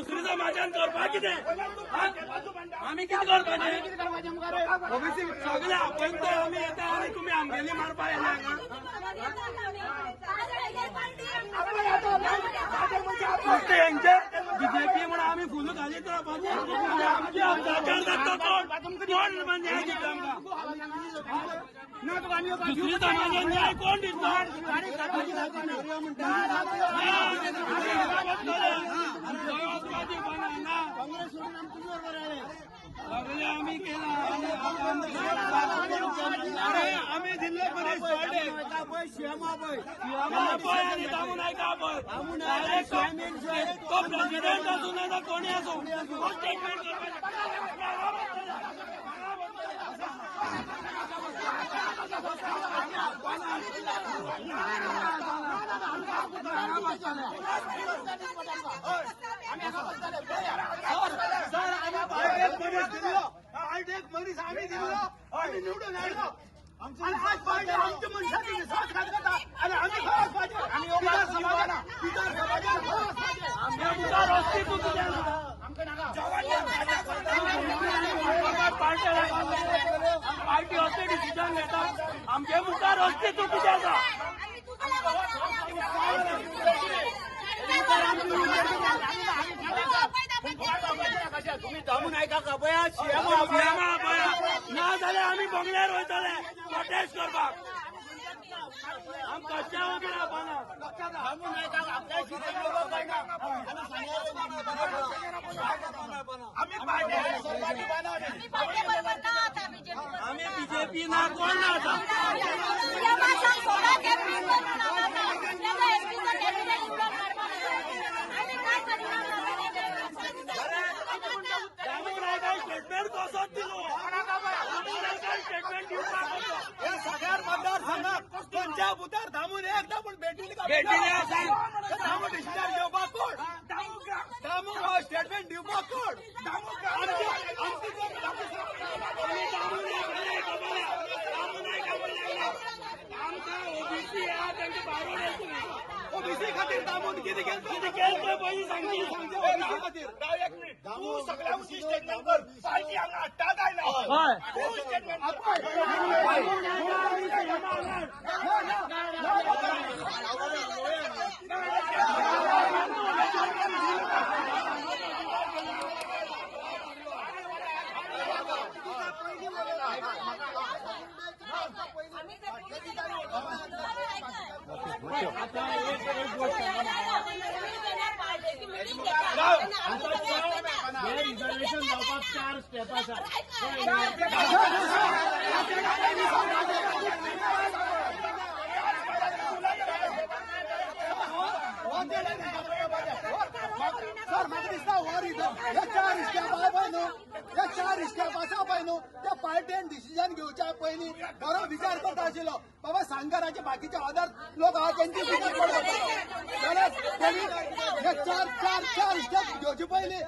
दुसरी समाजान करपाक कितें आमी कितें करपाचें सगळे आपयता आमी येता आनी तुमी आमगेली मारपा येना हांगा. फक्त हेंचे बीजेपी म्हणून आमी फुलू घालीत रावपाचें. आमचे अत्याचार जाता कोण कोण न्याय दिता आमकां? दुसरी समाजान न्याय कोण दिता? सगळे आमी केला. आमी दिल्ले मनीस पळय आनी दामू नायक पळय तो प्रेसिडेंट आसूं ना कोणी आसूं स्टेटमेंट करपाचें. एक मनीस आमी दिल्लो आमी निवडून हाडलो आनी आज पार्टी आमच्या मनशांनी विश्वासघात करता आनी आमी खंय वचपाचें? बिगर समाजान खंय वचपाचें? पार्टी असले डिसिजन घेता आमचे मुखार अस्तित्व कितें आसा? तुम्ही दामू नायका पळया ना जाल्यार आमी बंगल्यार वयतले प्रोटेस्ट करपाक. आम कश्या वगैरे रावपाना. आमी बीजेपी ना कोण ना आतां. स्टेटमेंट कसोच दिलो स्टेटमेंट दिवपाक हे सगळ्या मतदारसंघात खंयच्या बुथार दामून एकदा पूण भेटिल्ली दामू डिसिजन घेवपाक कोण? दामू स्टेटमेंट दिवपाक कोण? आमकां ओबीसी आहा तांकां बारोड ओबीसी खातीर दामून कितें केलें? कितें केलें तें पयलीं सांगची. ओबीसी खातीर एक मिनिट तूं सगळ्या उची स्टेटमेंट कर. पार्टी हांगा हाडटा काय ना? तूं स्टेटमेंट रिझर्वेशन जावपाक 4 स्टेप आसा. सर म्हाका दिसता हो हे 4 स्टेप आहा पळय न्हू, हे 4 स्टेप आसा पळय न्हू, त्या पार्टीन डिसिजन घेवच्या पयलीं बरो विचार करता आशिल्लो. बाबा सांगराचे बाकीचे अदर लोक आहा तेंची विचार पडटा जाल्यार तेणी हे चार चार चार स्टेप घेवचे पयलीं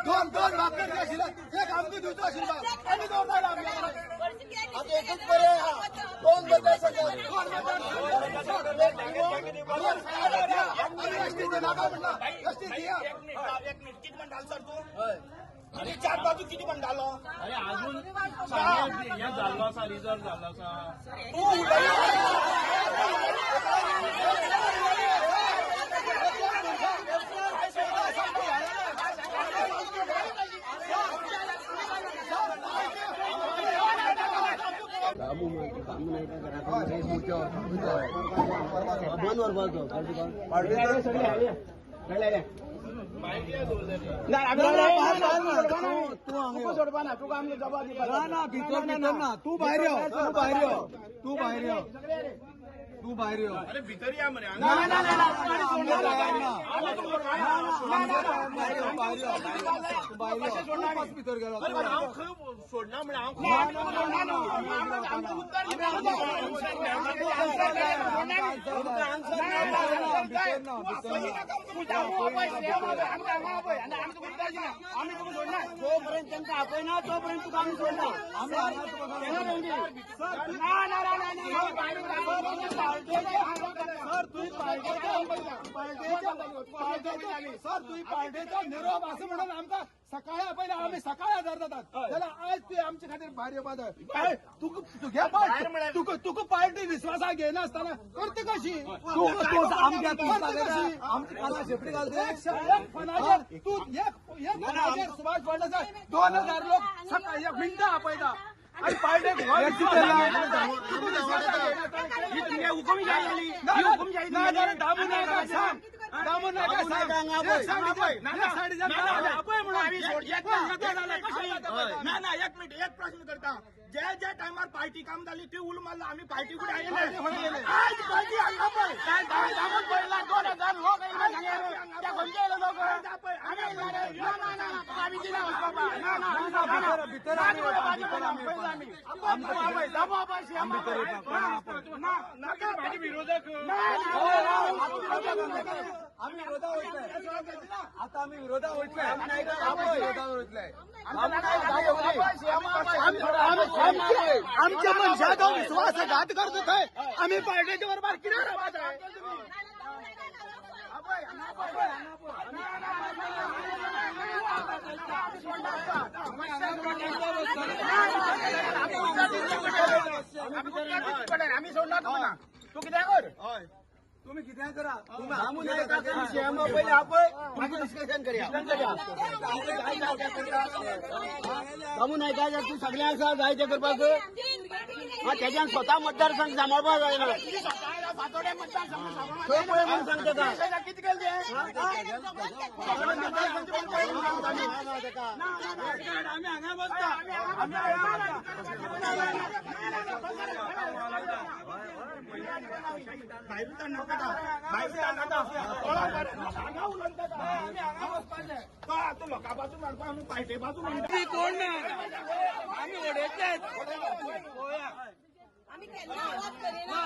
दोन दोन भाग करचे आशिल्ले. एक आमकां दिवचो आशिल्लो आमी दवरताले आमच्या आतां एकूच बरें आहा. दोन मतदार दोन मतदार एसटी नाका म्हणला एसटी दिया. एक मिनिट कितें म्हणटालो सर तूं? आनी 4 बाजू कितें म्हणटालो? अरे अजून हें जाल्लो आसा, रिजर्व जाल्लो आसा. तूं उलयना. तू भायर यो, तू भायर यो, तू भायर यो, तू भायर यो. अरे भितर या मरे. भितर गेलो सोडना म्हळ्यार हांव जोपर्यंत तांकां आपयना तोपर्यंत तुका आमी सोडना. सर तुवें पार्टेच्या सर तुवें पार्टेचो निरोप असो म्हणून आमकां सकाळी पयले आमी सकाळी आदार जातात जाल्यार आयज तुवें आमचे खातीर भायर येवपा जाय. तुका तुगे तुका तुका पार्टी विश्वासाक घेयनासतना करता कशी आमची घालते एक फोनाचेर तूं एक फोनाचेर सुभाष फळदेसाय 2000 लोक सकाळी एक मिनटां आपयता आनी पार्टेक दामू नायकाक सांग, दामू नायकाक सांग, ना ना एक मिनिट, एक प्रश्न करता. ज्या ज्या टायमार पार्टी काम जाली ती उल मारला आमी पार्टी कुठे आयले आज पार्टी हांगा पळय दामून पळयला 2000 लोक येयले त्या खंयचे येयले लोक आमी येयले. ना ना ना आमी दिना वचपा ना ना भितर विरोधक आमी विरोधा वयतले, आता आमी विरोधा वयतले, विरोधा वयतले. आमच्या मनशाचो विश्वासघात करता थंय आमी पार्टेच्या बरोबर कित्याक रावपा जाय? आमी सोडना तुका, तूं कितें कर, तुम्ही कितें करा, पयले आपय मागीर डिस्कशन करया. दामू नायका तूं सगळें आसा जाय तें करपाक, तेज्यान स्वता मतदारसंघ सांबाळपाक जायना, थंय पळय म्हणून सांग तेका. कितें केलें तें आमी हांगा बसता, आमी कोण ना आमी उडयतले. आमी केन्ना आवाज करिना.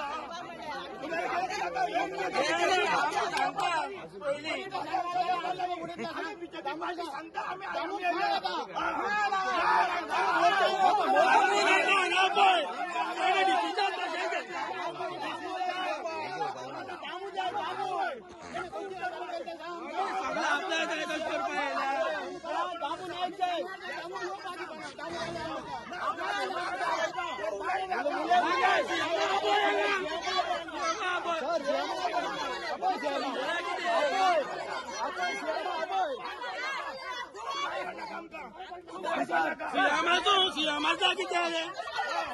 सियामाचो सियामाचा कितें जालें?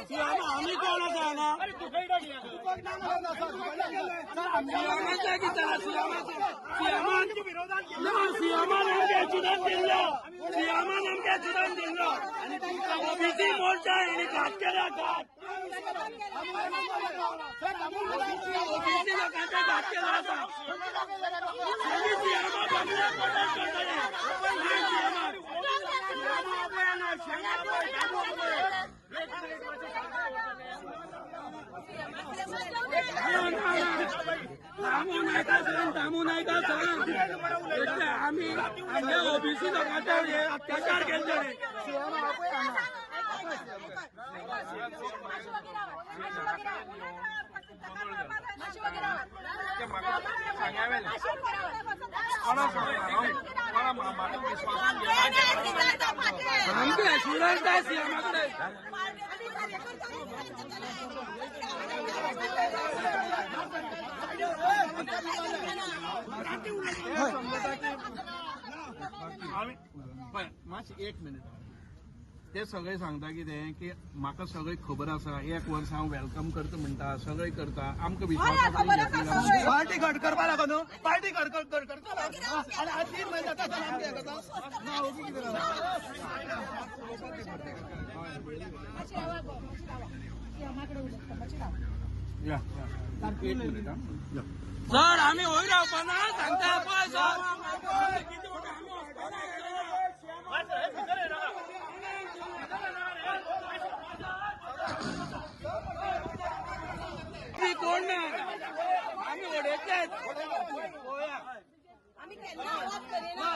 सियामा आमी कोण आसा हांगा? सियामाचा कितें जालें? सियामाचो सियामान ना, सियामान आमकां एक्सिडंट दिल्लो, सियामान आमकां एक्सिडंट दिल्लो. ओबीसी मोर्चा हेणी घात केला, घात ओबीसी लोकांचे घात केला आसा. आमी सियामा बंगल्याक प्रोटेस्ट करतले. दामू नायका सांग, दामू नायका सांग, એટલે आमी आमच्या ओबीसी लोकांचेर हे अत्याचार केले. आमचे एश्युरन्स जाय सीएमा कडेन. मातशें एक मिनिट, ते सगळे सांगता कितें की म्हाका सगळें खबर आसा, एक वर्स हांव welcome करता म्हणटा, सगळें करता, आमकां विश्वास. पार्टी घट करपा लागो न्हू, पार्टी घट करता आनी आज 3 म्हयने जाता आमकां हें जाता. सर आमी वयर रावपाना सांगता पळय सर. कोण ना आमी उडयतले. आमी केन्ना आवाज करिना.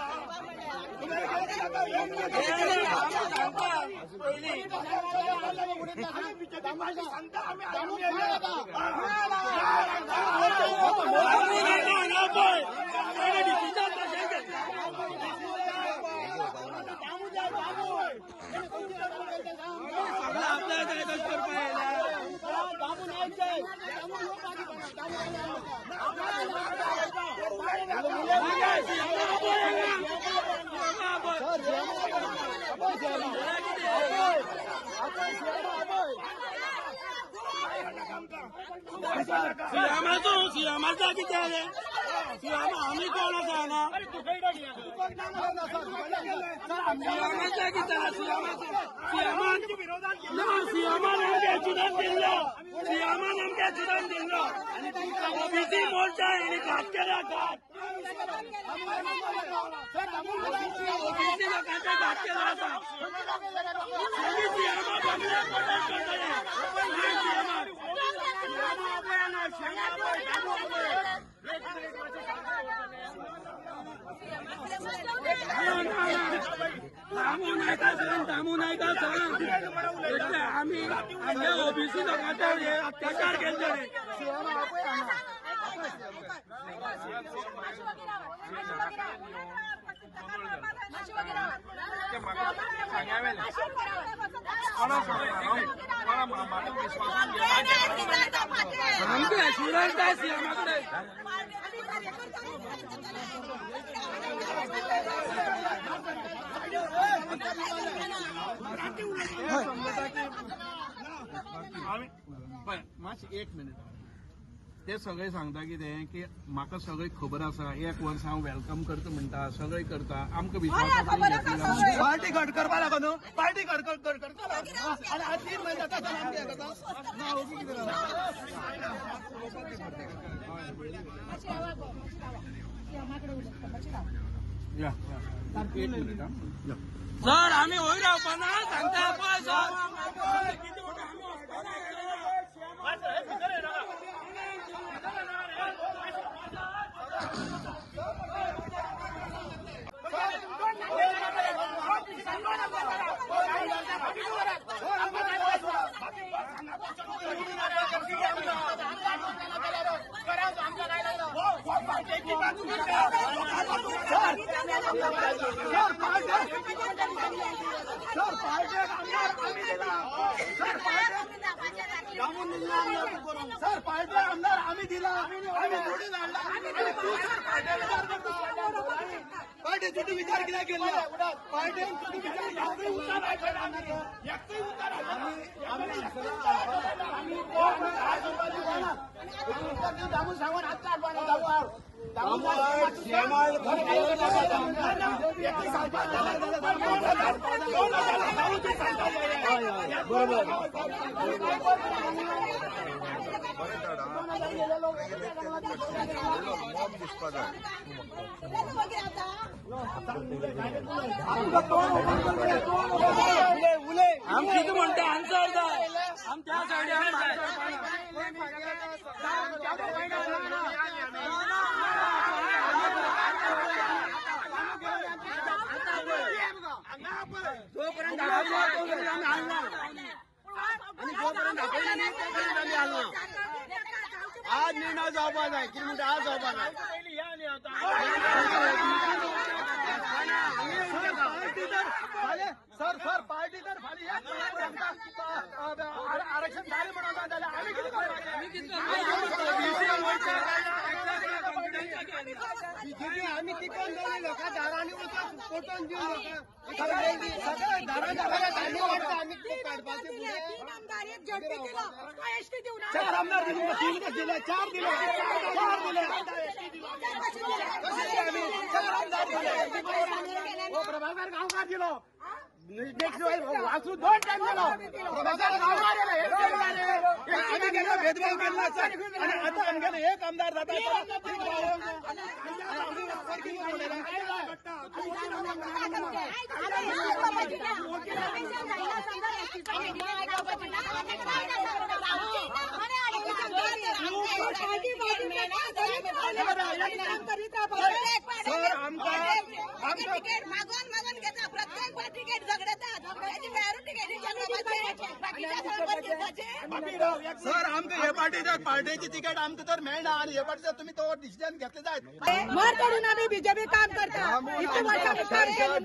सियामाचा कितें जालें? सियामा आमी कोण आसा हांगा? सियामाचा कितें जालें? सियामान ना, सियामान आमकां अच्युतान दिल्लो, सियामान आमकां अच्युतान दिल्लो. ओबीसी मोर्चा हेणी घात केला, घात ओबीसी लोकांचे घात केला आसा. आमी सियामा बंगल्याक प्रटेस्ट करतले. दामू नायका सांग, दामू नायका सांग. इतले आमी आमच्या ओबीसी लोकांचेर हे अत्याचार केल्ले. आमकां एश्युरन्स जाय सीएमा कडेन. मातशें एक मिनीट. ते सगळे सांगता कितें की म्हाका सगळें खबर आसा, एक वर्स हांव welcome करता म्हणटा, सगळें करता, आमकां विश्वास. पार्टी घट करपा लागो न्हू, पार्टी घट करता आनी आज 3 म्हयने जाता आमकां हें जाता. सर आमी वयर रावपाना सांगता पळय सर. सर पार्टी आमदार आम्ही दिला, आम्ही निवडून हाडला. तूं सर पार्टी विचार करता, पार्टी तुजी विचार कित्याक केल्लो? पार्टीन तुजी विचार सांगून आत्ता बरोबर. आम कितें म्हणटा आन्सर जाय. आम त्या सायडीन जोपर्यंत दाखयना तोपर्यंत आमी हालना, आनी जोपर्यंत दाखयना न्ही तोपर्यंत आमी हालना. आज निर्णय जावपा जाय, कितें म्हणटा आज जावपा जाय. सर सर पार्टी तर फाल्यां आरक्षण जालें म्हणून जाल्यार आमी कितें करपाचें? बीजेपी आमी टिकोवन दवरली लोकां दारांनी वचून पोटोवन दिवन लोकांक आमी काडपाचे फुडें. 4 आमदार दिले, 3 दिले, 4 दिले, 4 दिले. कशे आमी 4 आमदार दिले. प्रभाकर गांवकार दिलो, नेक्स्ट वासू 2 टायम दिलो. प्रभाकर गांवकार आमी केन्ना भेदभाव केला सर? आनी आतां आमगेले एक आमदार जाता. तिकेट मागून मागून घेता, प्रत्येक तिकेट झगडतात, सर आमकां हे पार्टी जर पार्टेची तिकेट आमकां तर मेळना आनी हे पार्टी जर तुमी तो डिसिजन घेतले जायत मर करून आमी बीजेपी काम करता. इतले वर्सां काम केलें.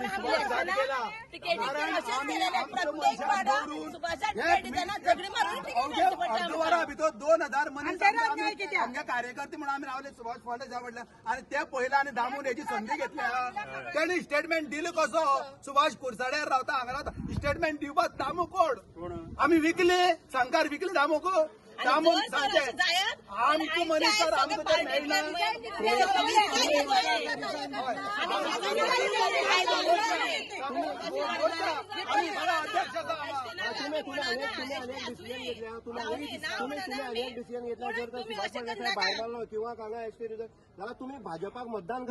अर्दवरा भितर 2000 मनीस आमगे कार्यकर्ते म्हणून आमी रावले सुभाष फळदेसाय म्हटल्यार आनी ते पयले आनी दामून हेची संदी घेतल्या. तेणी स्टेटमेंट दिलें कसो सुभाष कुरसाड्यार रावता हांगा रावता स्टेटमेंट दिवपाक दामू कोण आमी विकले सांकार विकले दामूक दामून सांगचे आमकां मनीस सर आमकां तर मेळना. अध्यक्ष डिसिजन घेतला जर सुभाष फळदेसाय भायर मारलो किंवा हांगा एसटी जाल्यार तुमी भाजपाक मतदान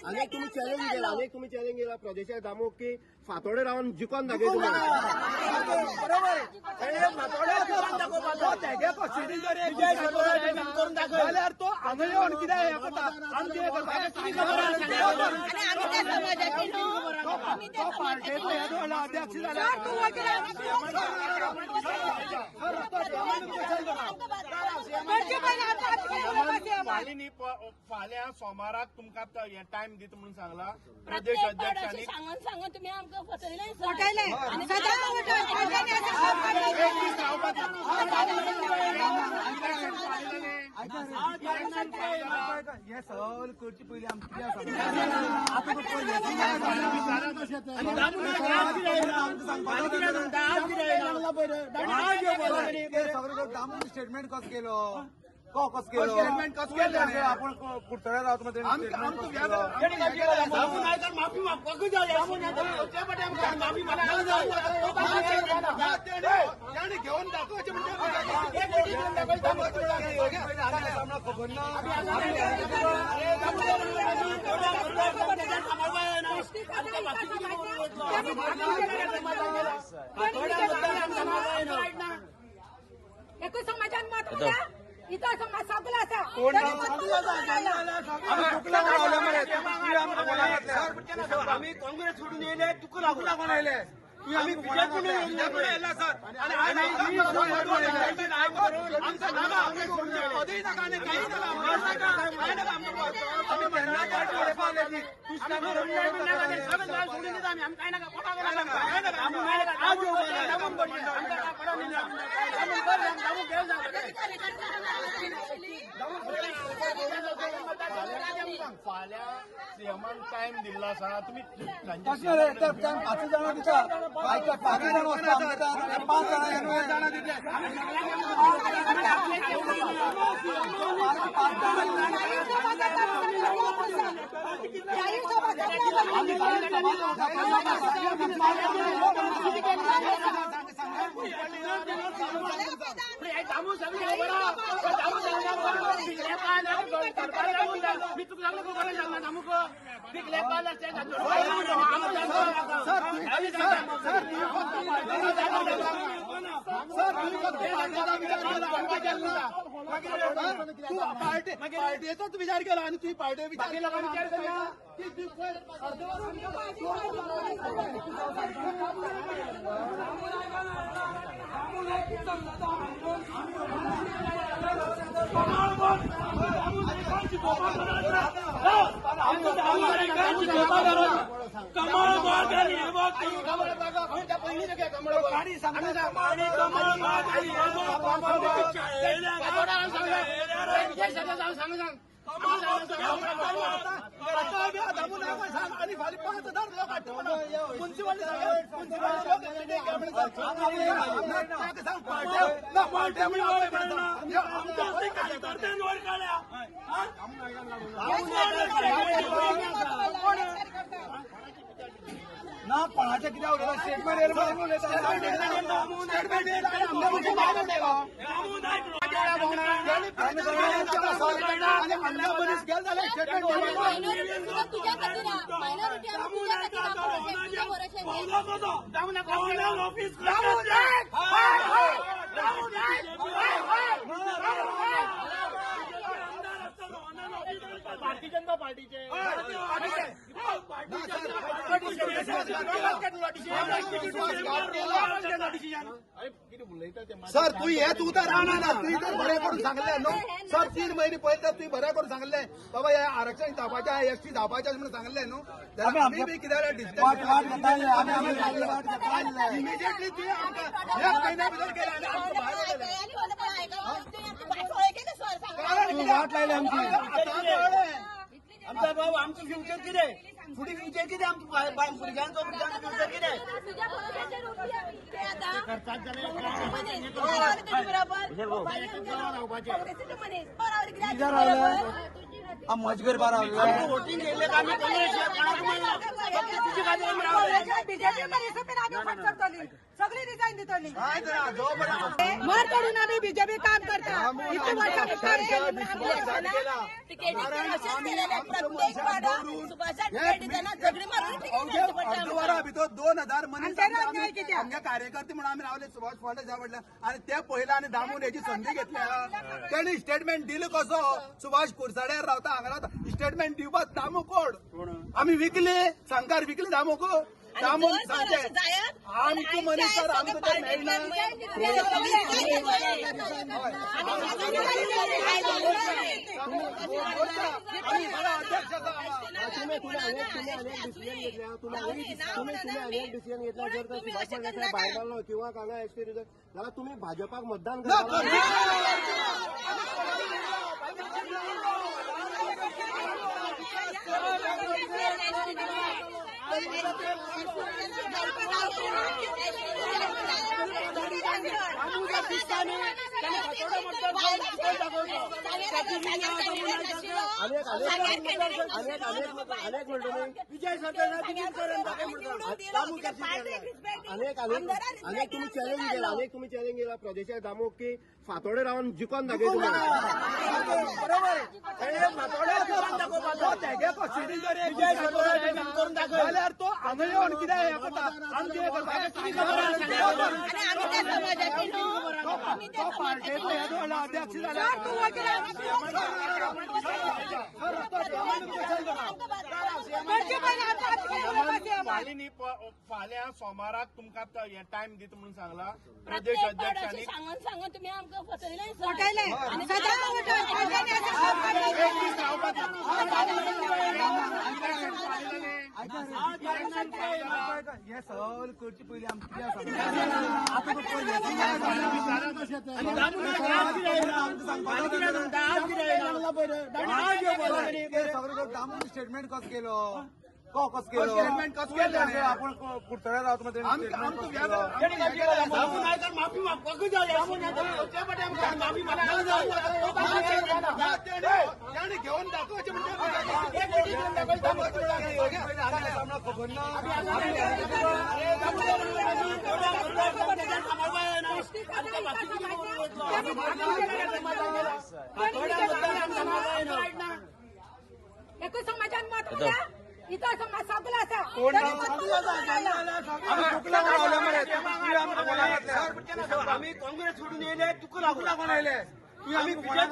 अनेक तुम्ही चॅलेंज केला, अनेक तुम्ही चॅलेंज केला प्रदेशाक दामूक की फातोडे रावन जिखोन दाखय. बरोबर जाल्यार तो हांगा येवन कितें हें करता आमचें हें करता तो पार्टेचो हें दवरला अध्यक्ष जाल्यार फाल्यां सोमाराक तुमकां टायम दिता म्हणून सांगला प्रदेश अध्यक्षांनी. सांगून सांगून तुमी आमकां फसयलें. हे सगळें करचे पयलीं आमकां दामून स्टेटमेंट कसो केलो स्टेटमेंट कसो केलें आपण कुडतड्यार रावता. माफी मागपाकूच जाय. ताणें घेवन दाखोवचें म्हणजे खबर ना. एकूच समाजान मत मारला, इथं समाज सगळो आसा. आमी काँग्रेस सोडून येयले तुका लागून लागून आयले. आमी बीजेपी येयला सर पदय नाका आनी कांय नाका कांय नाका. आमी फाल्यां सीएमान टायम दिल्लो आसा तुमी पांच जाणां दिता पांच जाणां वचता पांच जाणां दितले. पार्टेचोच विचार केला आनी तुवें पार्टे विचार केला. ना कोणाच्या कित्याक उलयता स्टेटमेंट. मनीस गेले जाल्यार स्टेटमेंट भारतीय जनता पार्टीचे सर तू हेच उतर रावना तूं तर बरें करून सांगलें न्हू सर 3 महिने पयलीं तर तुवें बरें करून सांगलें बाबा हे आरक्षण जावपाचें एसटी जावपाचें म्हणून सांगलें न्हू जाल्यार आमी बी कितें इमिजिएटली तुवें आमकां एक म्हयन्या भितर केलें आनी आमकां भायर वयलें. वाट लायली आमची. आमचा बाबू आमचं फ्युचर कितें फुडें फ्युचर कितें आमच्या भुरग्यांचो फ्युचर कितें मजगर वोटिंग केल्ले आमी काँग्रेस बीजेपी मनीस आमी फट करतली सगळी रिजायन दितली मर करून आमी बीजेपी काम करता इतली वर्सां काम केलें. अर्दवरा भितर 2000 मनीस आमगे कार्यकर्ते म्हणून आमी रावले सुभाष फळदेसाय म्हटल्यार आनी ते पयले आनी दामून हेची संदी घेतल्या. तेणी स्टेटमेंट दिलें कसो सुभाष कुरसाड्यार रावता हांगा रावता स्टेटमेंट दिवपाक दामू कोण आमी विकले सांकार विकले दामूक दामून सांगचे आमकां मनीस सर आमकां ते मेळना. अध्यक्ष डिसिजन घेतला जर सुभाष फळदेसाय भायर मारलो किंवा हांगा एसटी रिजर्व जाल्यार तुमी भाजपाक मतदान करता. अनेक तुम्ही चॅलेंज केला, अनेक तुम्ही चॅलेंज केला प्रदेशाक दामूक की फातोडे रावन जिखोन दाखय. बरोबर जाल्यार तो हांगा येवन कितें हें करता आमचें हें करता तो पार्टेचो हें दवरला अध्यक्ष जाल्यार फाल्यां सोमाराक तुमकां टायम दिता म्हणून सांगला प्रदेश अध्यक्षांनी सांगून सांगून तुमी आमकां फसयलें. हे सगळें करचे पयलीं आमकां दामून स्टेटमेंट कसो केलो कसो केलो स्टेटमेंट कसो केलें आपूण कुडतड्यार रावता माफी मागपाकूच जाय. ताणें घेवन दाखोवचें म्हणजे खबर ना. एकूच समाजान मत मारला इथं समाज सगळो आसा. आमी काँग्रेस सोडून येयले तुका लागून लागून आयले. आमी बीजेपी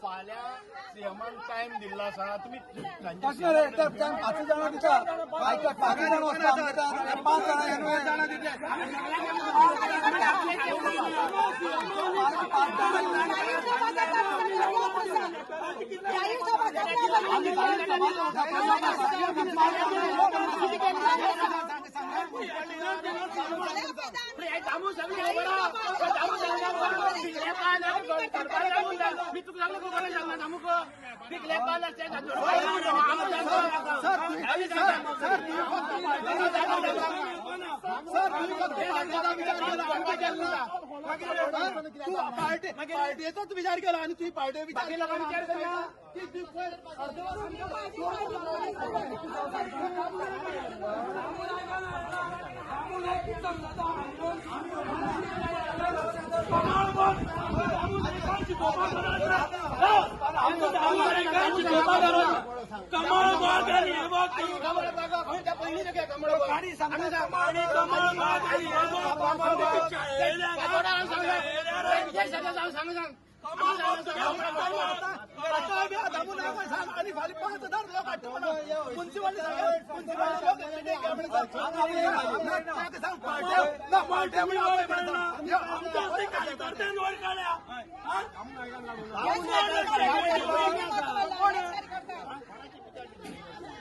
फाल्यां सीएमान टायम दिल्लो आसा तुमी पांच जाणां दिता पांच जाणां वचता 5 जाणां दितले. मी तुका सांगलो. दामूक पिकले पार्टीचोच विचार केला आणि तुझी पार्टी विचार केला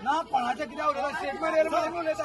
ना कोणाच्या कित्याक उलयता स्टेटमेंट येयलें म्हणून उलयता.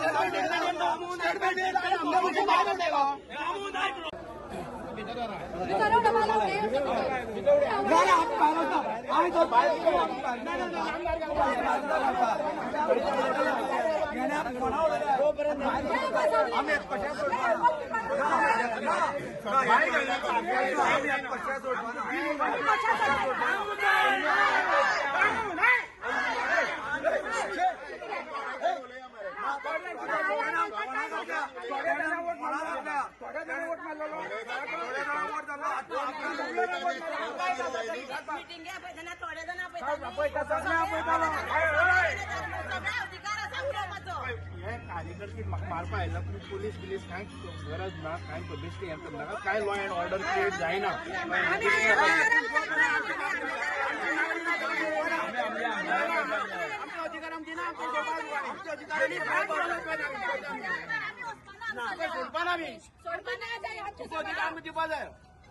कार्यकर्ते मारपा आयला पूण पुलीस बिलीस कांय गरज ना, कांय पब्लिसिटी हें करनाका, कांय लॉ एंड ऑर्डर क्रिएट जायना.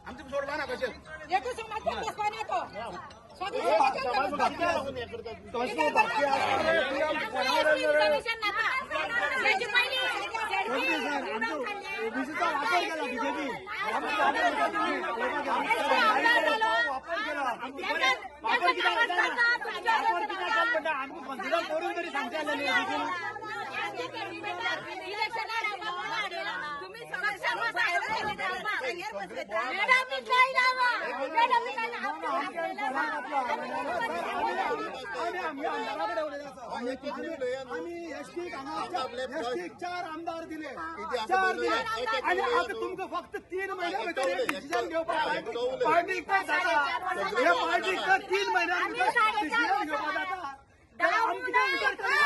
आमचे सोडपा ना कशें ओबीसीचा वापर केला बीजेपी आमकां कन्सिडर करून तरी सांगचे आसलें. आमी एसटीक एसटीक 4 आमदार दिले, 4 दिले आणि आता तुमकां फक्त 3 म्हयन्या भितर हे डिसिजन घेवपाक पार्टीक जाता, हे पार्टीक 3 म्हयन्या भितर डिसिजन घेवपाक जाता. आमी कितें विचार करता?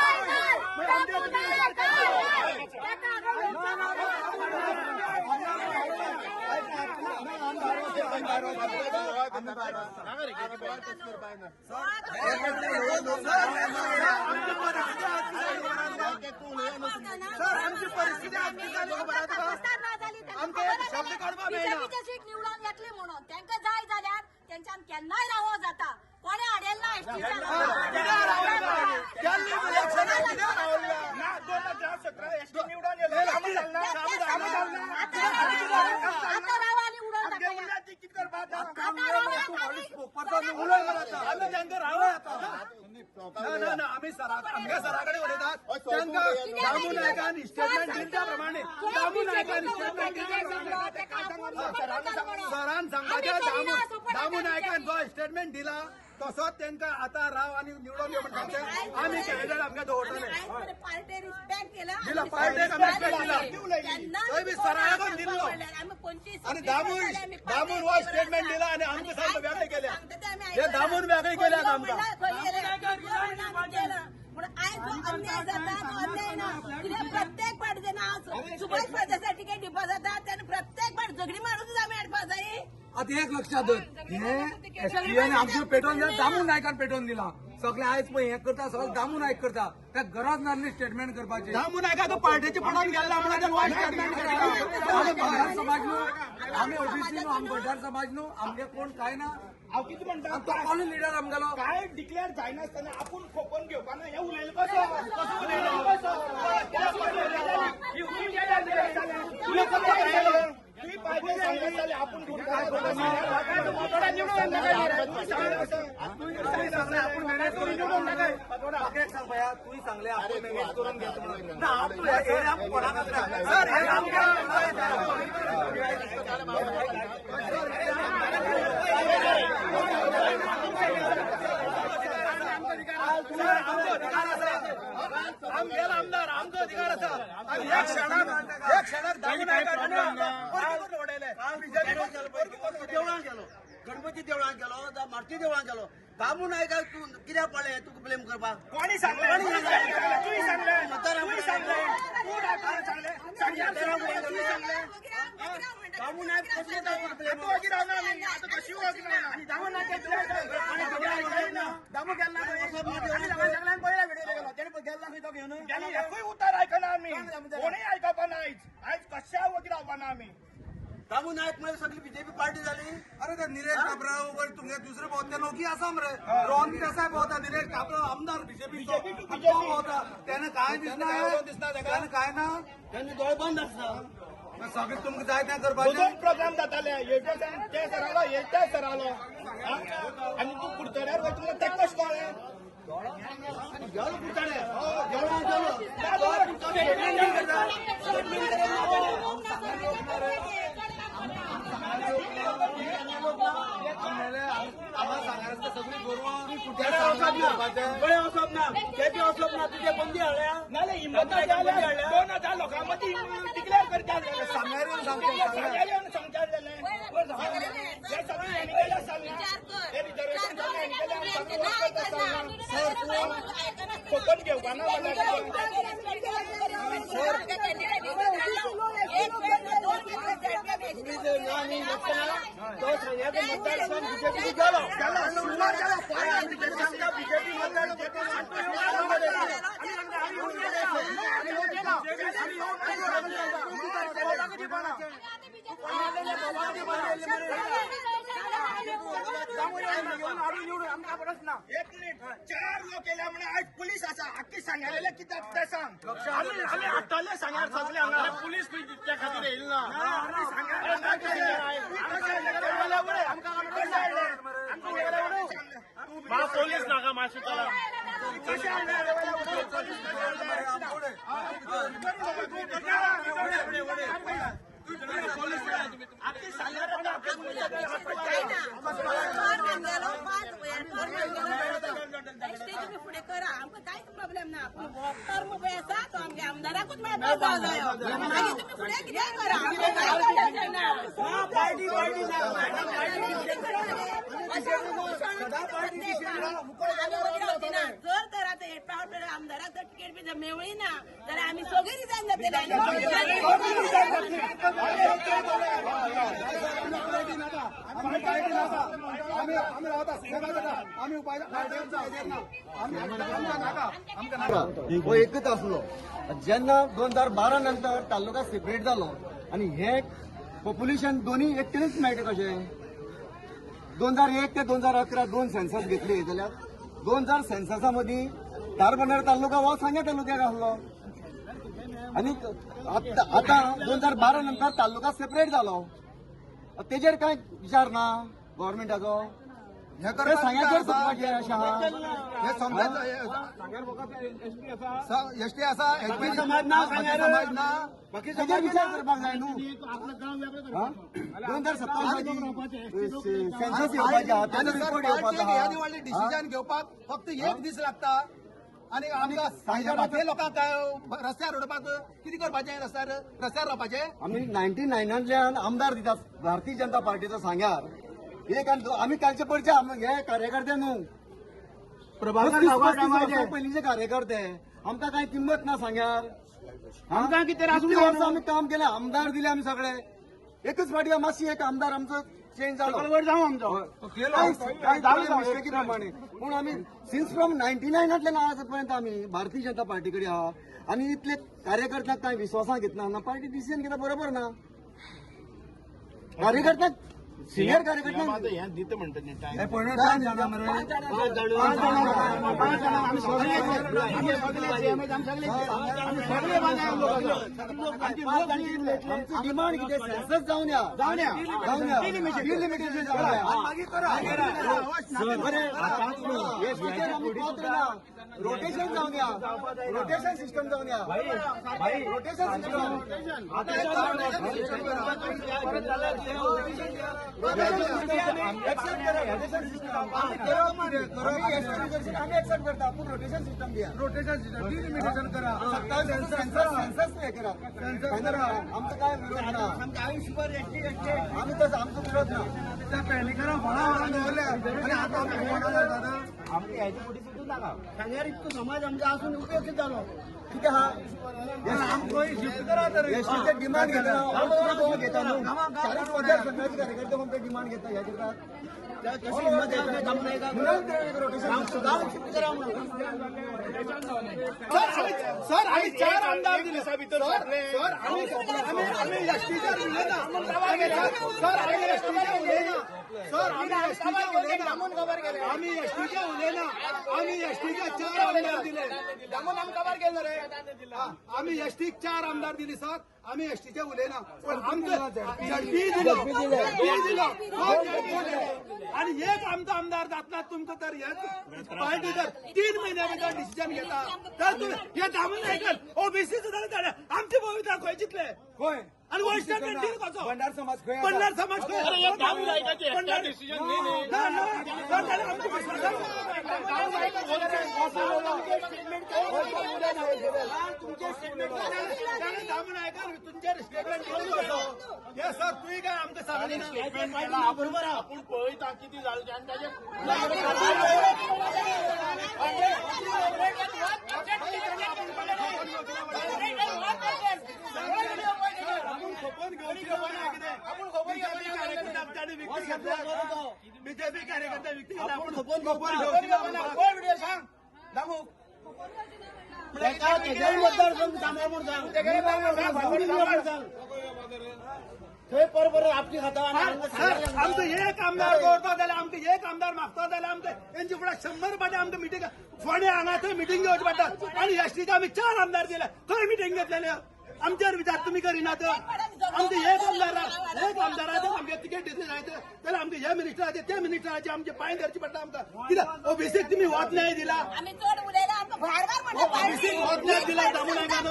सर आमची परिस्थिती आमकां शब्द काडपाक मेळना. सीट निवडून येतली म्हणून तांकां जाय जाल्यार तेंच्यान केन्नाय रावो जाता, कोणें हाडेल ना एसटी. ना ना आमी आमगे सरा कडेन उलयतात तांकां दामू नायकान स्टेटमेंट दिले त्या प्रमाणे दामू नायकान स्टेटमेंट दिले सरान सांगपाचें दामू नायकान जो स्टेटमेंट दिला तसोच तांकां आतां राव आनी निवडून यो म्हण सांगचें. आमी कॅन्डिडेट आमकां दवरतले दिला पार्टेक आमी रिस्पेक्ट दिला थंय बी सराकून दिल्लो आनी दामून हो स्टेटमेंट दिला आनी आमकां सारको वेगळें केल्या, हे दामून वेगळें केल्यात आमकां. आयज जो अन्याय जाता तो अन्याय ना, कित्याक प्रत्येक फावट जेन्ना सुभाष फळदेसाय तिकेट दिवपा जाता तेन्ना प्रत्येक फावट झगडी मारूनच आमी हाडपा जाय. आतां एक लक्षात दवर, हे एसटीएन आमचें पेटोवन दिला, दामू नायकान पेटोवन दिला सगळें. आयज पळय हें करता सगळें दामू नायक करता, त्या गरज नासली स्टेटमेंट करपाची. दामू नायकाक पार्टेचे पडोवन गेल्ला म्हणून स्टेटमेंट. आमी भंडार समाज न्हू, आमी ओबीसी न्हू, आमी भंडार समाज न्हू, आमगे कोण काय ना. हांव कितें म्हणटा, तो कोण लिडर आमगेलो काय डिक्लेअर जायनासतना आपूण खोपोवन घेवपाना हें उलयलें कसो कसो उलयलें कसो तुवें सांगले आपण मॅनेज करून एक सांग भया, तुवें सांगले आपण मॅनेज करून घेतलो ना. कोणाक सर हे आमदार आमचो अधिकार आसा. आनी एक क्षणाक दामू नायकान देवळांत गेलो, गणपती देवळांत गेलो, मारुती देवळांत गेलो. दामू नायकाक तूं कित्याक पडलें तुका ब्लेम करपाक? कोणी सांगलें? तुवें सांगलें, तुवें सांगलें, दामू नायक कसले आतां वगी रावना आमी, आतां कशी वगी रावना. आनी दामू नायक दामू गेला सगळ्यांक पळयला व्हिडिओ गेलो, तेणें गेला खंय तो घेवन. एकूय उतर आयकना आमी, कोणूय आयकपाना. आयज आयज कशा वगी रावपाना आमी. दामू नायक म्हळ्यार सगळी बीजेपी पार्टी झाली. अरे ते निलेश काब्राल तुमगे दुसरे भोवते लोकी आसा मरे, रोहन देसाय भोवता, निलेश काब्राल आमदार बीजेपी भोवता, त्याने काय दिसना, त्याने काय ना, त्यांनी दोळे बंद आसता. सगळे तुमकां जाय तें करपाचें. दोन प्रोग्राम जाताले, ते सरालो, ते सरालो, आनी तूं कुडतड्यार वयता म्हणल्यार तें कशें कळ्ळें? गेलो कुडतडे, गेलो गेलो. सगळी वचप ना, केपी वचप ना, तुजे बंदी हाडल्या. नाल्यार हिंमत जाल्यार 2000 लोकां मदीं डिक्लेअर करता जालें, सांग्यार येवन सांगता जालें. हे सगळें हेणी केलें आसता, हे रिजर्वेशन सगळें हेणी केलें आसता. फकत घेवपाना एक मिनिट, 4 लोक केल्या म्हणे आज पुलीस आसा. आख्खी सांगायला कित्याक तें सांग. आमी हाडटले सांग्यार सगळे हांगा. पुलीस खंय त्या खातीर येयल ना. पोलीस नाका मातशें चला. तुमी फुडें करा, आमकां कांयच प्रॉब्लेम ना. पूण टर्म पळय आसा तो आमगे आमदाराकूच मेळपाक जायो. मागीर तुमी फुडें कितेंय करा, आमकां कांय प्रॉब्लेम ना. जर तर आतां हे पावट आमदाराक जर तिकेट बी जर मेळ्ळी ना जाल्यार आमी सगळीं रिजायन जातले. हो एकच आसलो. जेन्ना 2012 नंतर तालुका सेपरेट जालो आनी हे पॉप्युलेशन दोन्ही एकटेच मेळटा कशें? 2001 ते 2011 दोन सेन्सस घेतली जाल्यार 2000 सेन्ससा मदीं धारबांदोडा तालुका हो सांग्या तालुक्याक आसलो आनी आतां 2012 नंतर तालुका सेपरेट जालो. तेजेर कांय विचार ना गव्हर्मेंटाचो. हे एसटी आसा, समाज ना, समाज ना, तेजेर विचार करपाक जाय न्हू. 2027 सेन्सस येवपाचें आहा, तेजो रिपोर्ट येवपाचो आहा. डिसिजन घेवपाक फक्त एक दीस लागता. आनी आमकां बाकी लोकांक रस्त्यार उडोवपाक कितें करपाचें? रस्त्यार रस्त्यार रावपाचें. आमी 99 आमदार दिता भारतीय जनता पार्टीचो सांग्यार एक. आनी आमी कालचे पडचे हे कार्यकर्ते न्हू, 35 पयलींचे कार्यकर्ते. आमकां कांय किंमत ना सांग्यार. आमकां कितें वर्सां आमी काम केलें, आमदार दिले आमी सगळे. एकच फावटी मातशी एक आमदार आमचो चेंज जालो, मिस्टेकी प्रमाणे. पूण आमी सिन्स फ्रॉम 99 आज पर्यंत आमी भारतीय जनता पार्टी कडेन आहा. आनी इतले कार्यकर्त्यांक कांय विश्वासांत घेतना ना, पार्टी डिसिजन घेता बरोबर ना. कार्यकर्त्यांक, सिनियर कार्यकर्त्यांक दिता म्हणटा. आमची डिमांड कितें? सेन्सस जावन या, जावन या, डिलिमिटेशन जावन या. मागीर करा. रोटेशन जावन या, रोटेशन सिस्टम जावन या, रोटेशन सिस्टम एक्सेप्ट करा. रोटेशन सिस्टम आम्ही एक्सेप्ट करता, पूण रोटेशन सिस्टम दिया. रोटेशन सिस्टम डिलिमिटेशन करा, 27 सेन्सस हे करा, फायनल करा. आमचो काय विरोध ना, आमी तसो आमचो विरोध ना. त्या पेडणेकरां व्हडा व्हडा दवरल्या आनी आतां आमकां कोणा जाता. आमकां हेजे फुडें सुटूं नाका. सांग्यार इतको समाज आमचो आसून उपयोग कितें जालो? कितें आहा एसटीचे डिमांड घेता, घेता न्हू 40 हजार संघाचे कार्यकर्ते कोण डिमांड घेता ह्या करता. सर आम्ही 4 आमदार दिले सर. आम्ही एसटीचेर उलयना सर, आम्ही एसटीचेर उलयना सर, आम्ही एसटीचेर उलयना, आम्ही एसटीचेर उलयना. आम्ही एसटीचे 4 आमदार दिले, आम्ही एसटीक 4 आमदार दिले सर. आम्ही एसटीचे उलयना, पण आमकां झडपी दिलो, दिलो आणि एक आमचो आमदार जातना तुमकां तर हे पार्टी जर 3 म्हयन्या भितर डिसिजन घेता तर तुमी हे दामून आयकल ओबीसी सुद्दां जाल्यार आमची भविता खंय चिंतले खंय आणि वैष्णव डील कसो भंडार समाज खंय भंडार समाज खंय तुमचे स्टेटमेंट हे सर तुवें काय आमकां सांगलें ना बरोबर. आपूण पळयता कितें जालें आनी ताजें बीजेपी कार्यकर्ता विकती सांग दामू थंय परपर आपली खाता. आमचो एक आमदार दवरता जाल्यार आमकां एक आमदार मागता जाल्यार आमकां तेंचे फुडें 100 पाटी आमकां मिटींग फोंड्या हांगा थंय मिटींग घेवची पडटा. आनी एसटीचे आमी 4 आमदार दिले, थंय मिटींग घेतलेले. आमचेर विचार तुमी करिनात. आमचे एक आमदार एक आमदाराचे आमगे तिकेट दिसले जायत जाल्यार आमचे हे मिनिस्टराचे ते मिनिस्टराचे आमचे पांय धरचे पडटा आमकां. कित्याक ओबीसीक तुमी वोट न्याय दिला, ओबीसीक वोट न्याय दिला दामू नायकान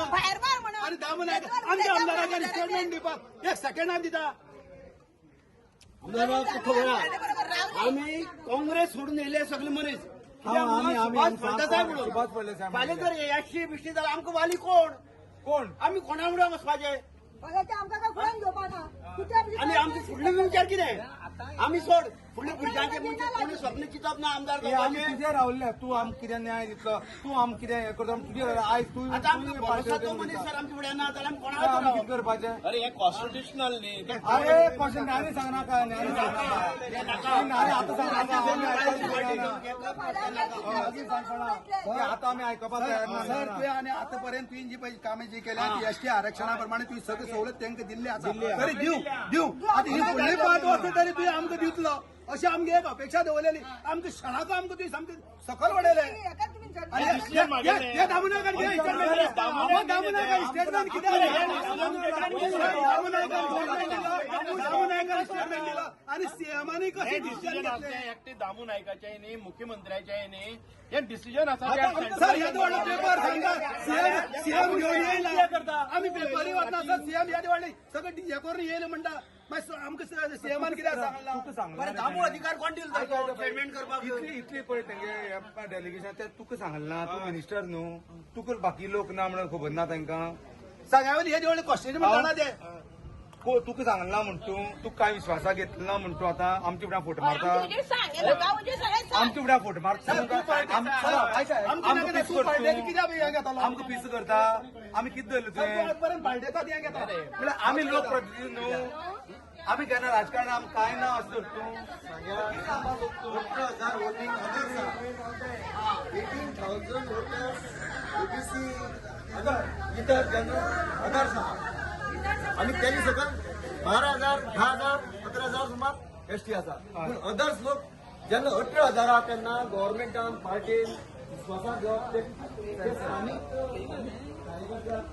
आनी दामू नायक आमच्या आमदाराक स्टेटमेंट दिवपाक एक सेकंडान दिता. आमी काँग्रेस सोडून येयले सगळे मनीस फाल्यां जर एसटी बिश्टी जाल्यार आमकां वाली कोण कोण आमी कोणा फुडें वचपाचें? आनी आमचे फुडले विचार कितें? आमी सोड फुडले भुरग्यांचे कोणी स्वप्न चिंतप ना आमदार आमी तुजेर रावले. तूं आमकां कितें न्याय दितलो, तूं आमकां कितें हें करता, तुजेर आयज तूं आतां आमकां भरोसा मनीस सर आमच्या फुडें ना जाल्यार आमी कोणा कितें करपाचें? अरे हें कॉन्स्टिट्युशनल न्ही. अरे क्वेश्चन आनी सांगनाका, आतां सांगनाका, आतां आमी आयकपाक तयार ना सर. तुवें आनी आतां पर्यंत तुवें जी पळय कामां जी केल्या ती एसटी आरक्षणा प्रमाणे तुवें सगळी सवलत तांकां दिल्ली आसा तरी दिव दिव आतां ही फुडली 5 वर्सां तरी तुवें आमकां दितलो अशी आमगे एक अपेक्षा दवरलेली. आमकां क्षणाक आमकां तुवें सामकें सकयल वडयलें. दामू नायकान दामू नायकान स्टेटमेंट कितें दामू नायकान स्टेटमेंट दिलो आनी सीएमानी कशें डिसिजन घेतलें? एकटे दामू नायकाचें न्ही, मुख्यमंत्र्याचें न्ही, हें डिसिजन आसा सर. येदो व्हडलो पेपर सांगता सीएम सीएम घेवन येयला आमी पेपरी वतना सर सीएम येदे व्हडले सगळें हें करून येयले म्हणटा. मागीर आमकां सीएमान कितें सांगलां? दामू अधिकार कोण दिलो स्टेटमेंट करपाक? इतली पळय तेंगे डेलिगेशन ते तुका सांगलें ना, तूं मिनिस्टर न्हू, तुका बाकी लोक ना म्हणून खबर ना तांकां. सांगा हेजे व्हडले क्वेश्चन म्हणटा ते तुका सांगलें ना म्हण तूं तुका कांय विश्वासाक घेतलें ना म्हण तूं आतां आमच्या फुड्यान फोटो मारता, आमच्या फुड्यान फोटो मारता, आमकां पीस करता. आमी कितें धरलें तुवें? म्हणल्यार आमी लोक प्रतिनिधी न्हू, आमी केन्ना राजकारण आमकां कांय ना अशें धर तूं. 18,000 voting others 18,000 voters OBC other इतर जनरल अदर्स आहा आनी तेजे सकयल 12,000 10,000 11,000 सुमार एसटी आसा. पूण अदर्स लोक जेन्ना 18,000 आहा तेन्ना गव्हर्मेंटान पार्टीन विश्वासाक घेवप ते स्थानीक कार्यकर्त्याक